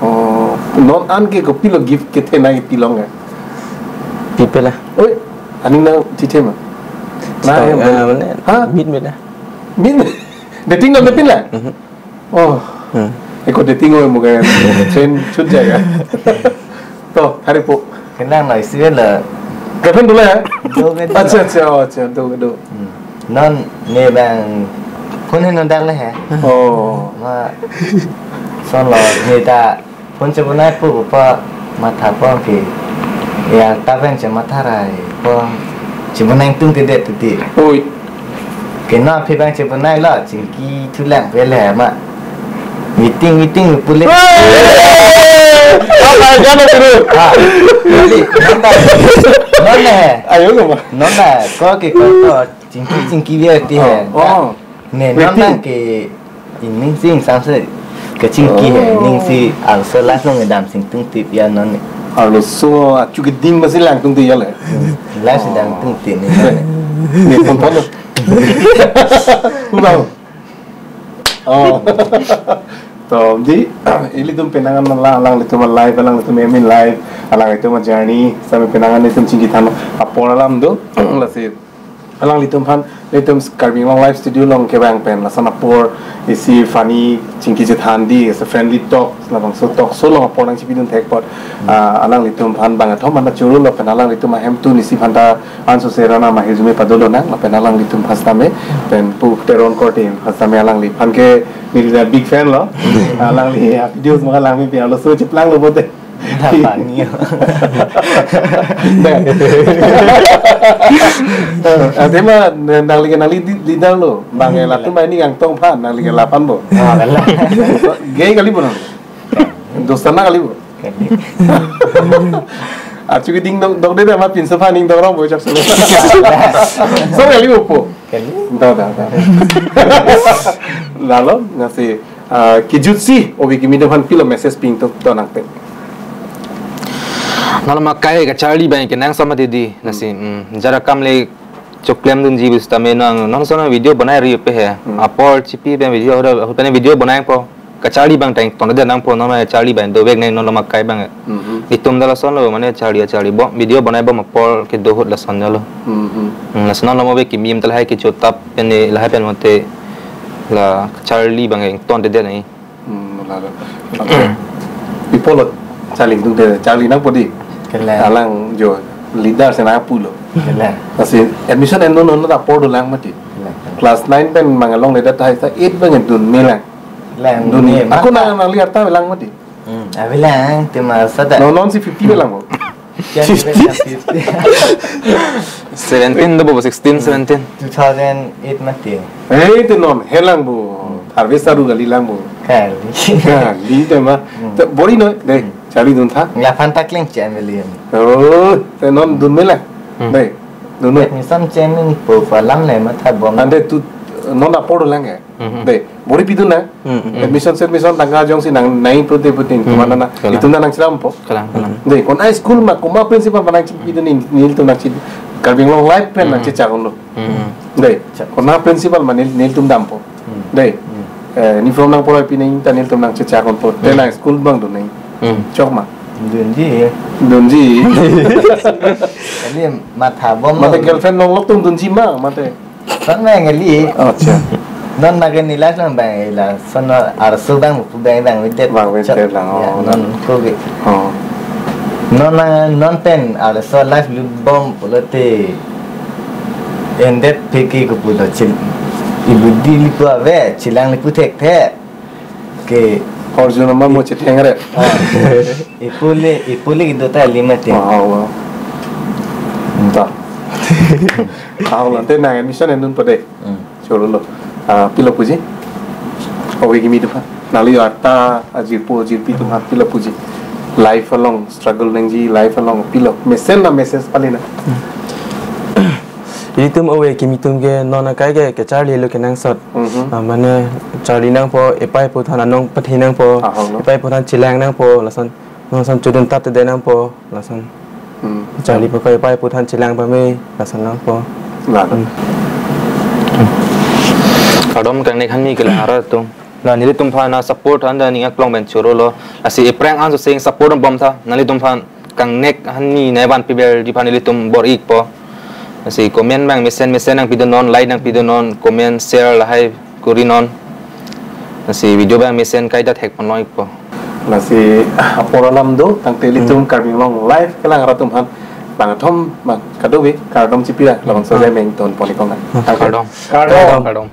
Oh, non an ke kopi lo gift kethe nangpi long ya? Pipe la. Oi, aning nangtithe ma? Na, ya, ah, mane, ha? Meet, meet la. Meet? Dating lo, dating la? Mhm. Oh. Hmm. Eko dating oi mo ke train chut jayega. To, hari po. Kenang la isi la. Girlfriend dolo ya? Do ke do. Acha, acha, oh, acha, do, do. Hmm. Non ne bang phone he non dang le he. Oh. Ma son lo ne ta phone chebonai pu pa matha pon ke. Ya ta pen chematha rai pon chebonai tung ke det ti. Oi. Ke na phi bang chebonai la chingki thu lang pe le ma. Meeting, meeting pu le. Hey! Apa jana dulu? Ah. Jadi, nonta. Nonta he. Ayo lo ma. Nonta, ko ke ko ko chingki chingki dia ti he. Oh. Oh. Ne, meeting. Nonta ke ining sing samse kachingki he, oh, ining si arloso life along kedam sing tungtip ya non ne. Arloso achu keding masi lang tungtip ya le. Hmm. Life si dam tungtip ne. Ne phone phone. Ulang. Oh. To, di, ilitum penang an alang, alanglitum a-life, alanglitum aim in life, alanglitum a-journey, sami penang an ilitum chingki than apor alam do, lasi alanglitum aphan, ilitum Karbi Anglong Live Studio along kevang pen, lason apor, isi funny chingki chethan di, isi friendly talk, labangso talk show along apor nangchipidun thek apot, ah, alanglitum aphan bang athom anta choro lo pen alanglitum ahemtun isi aphanta anso se rana ma hizume padolo nang, lapen alanglitum aphan sitame, pen Pu Teron Korte aphan sitame alangliphan ke neli ta big fan lo. Alangli, ah, videos maka langme pi arloso cheplanglo bote. Apa ni? Deh. Athema nangli ke nangli di-, leader lo. Bang, eh, latum ini kangtong aphan, nangli ke la-an bo. Ah, la. Gay kali bo nang. Dosana kali bo. Kali. Achu keding dong, dong de ma pinso aphan ning dong rong bo chak solo. So kali bo po. Kali. Da, da, da. Lalo, lasi, ah, kejutsi, ove kimi atum aphan pilo message pidun to, to nang pen. Nalo ma kai kacharli abang kenangsot mati di, lasi, mm, jara kam le choklemdunji pu sitame nang, non sona video bonai ri pe he. Hmm. Apor chipi pen video, ahut pen video bonai po. Kacharli abang ta ingtondet nangpo, non ma charli abang dovek nang, non lo ma kai abang. Mhm. Itum ta lason lo, mane charli, charli bom, video bonai bom apor kedo ahut lason lo. Mhm. Hmm, lason lo mo ove kimi atum ta lahai kechotap pen, lahai pen mate la charli abang ingtondet nang. Hmm, lalo. Oke. Pi apotlo charlidunde, charli nangpo di. Kele. Alang jo leader si nangpulo. Kele. Lasi admission en non non ta apor dolang mati. Kele. Class nine pen mang along le dat hai sa eight abang dunme lang. Lang. Dunme. Dunme. Ako mata. Nang nangli arta lang mati. Hmm. Avelang, tema sada. Non non si fifty avelang bo. Fifty? Fifty. Seventeen do bo, sixteen, seventeen. Two thousand eight mati. Eh, te non, helang bo. Harvest aru kalilang bo. Kali. Kali tema. Hmm. Te bor-i noi, dei, hmm, charlidun tha. Laphan ta klengche ameli. Oh, te non dunme lang. Hmm. Dei, dunme. Admission chenpo alam le matha bom. Ante tu non apor dolang ke. Mhm. Dei, bor-i pidun nang. Mhm. Admission, admission tangka jongsi nang nai prote prote, mhm, kemana na. Kalang. Itum ta nangcherampo. Kalang, kalang. Dei, konat school ma, komat principal ma nangchipidun neli, nelitum nangchi, Karbi Anglong Live pen, mhm, nangchechak unlo. Mhm. Dei, chak. Konat principal ma neli, nelitum dampo. Mhm. Dei. Mhm. Eh, uniform nangporaipi nang ta nelitum nangchechak unpo. Te, mhm, nang school abang dun nang. Mhm. Chok ma. Dunji. Dunji. Kali matha bom. Mate lo. Girlfriend longlok atum dunji ma, mate. Son abang kali. Oh, acha. Non nage nilai son abang ila, son arso abang pu abang abang vedet. Abang vedet. Chot lang, ya, oh, non ko ke. Oh. Non na, non pen arso life lu bom pulote endet peki ko pulo chil. Ibu di lipu ave, chilang lipu thekthe. Ke. Horjun ama mo chetheng re. Ah. Ipule, ipule ido ta lima te. Wow, wow. Ta. Ahok lante nang admission endun pade. Hmm. Choro lo. Ah, pilo puji? Ove kimi atum aphan. Nangli arta ajirpo ajirpi atum aphan pilo puji? Life along struggle nangji, life along pilo. Mesen na message pali na. Ilitum ove kimi atum ke non akai ke kacharli lo kenangsot. Mhm. Ah, mane charli nangpo, epai epo aphan anong pathi nangpo, ahok lo, epai epo aphan chelang nangpo, lason, lason chodun taptedet nangpo, lason. Hmm. Charli po kai epai epo aphan chelang pame, lason nangpo. Lason. Hmm. Kardom kangnek hanmi kelang arat atum. La nelitum aphan na support han ta ning aklong pen choro lo. Lasi ephrang anso seng support bom tha. Nanglitum aphan kangnek hanmi nai van piber di aphan ilitum bor-ipo. Lasi comment abang mesen mesen nangpido non, like nangpido non, comment, share lahai kuri non. Lasi video abang mesen kaita thek pon long-ikpo. Lasi apor alam do, tangte ilitum, hmm, Karbi Anglong Live kelang arat atum aphan bang athom bang kadokave kardom chipira, labangso, hmm, jai meng ton pon-ik nang. Hmm. Tangte. Kardom. Kardom. Kardom.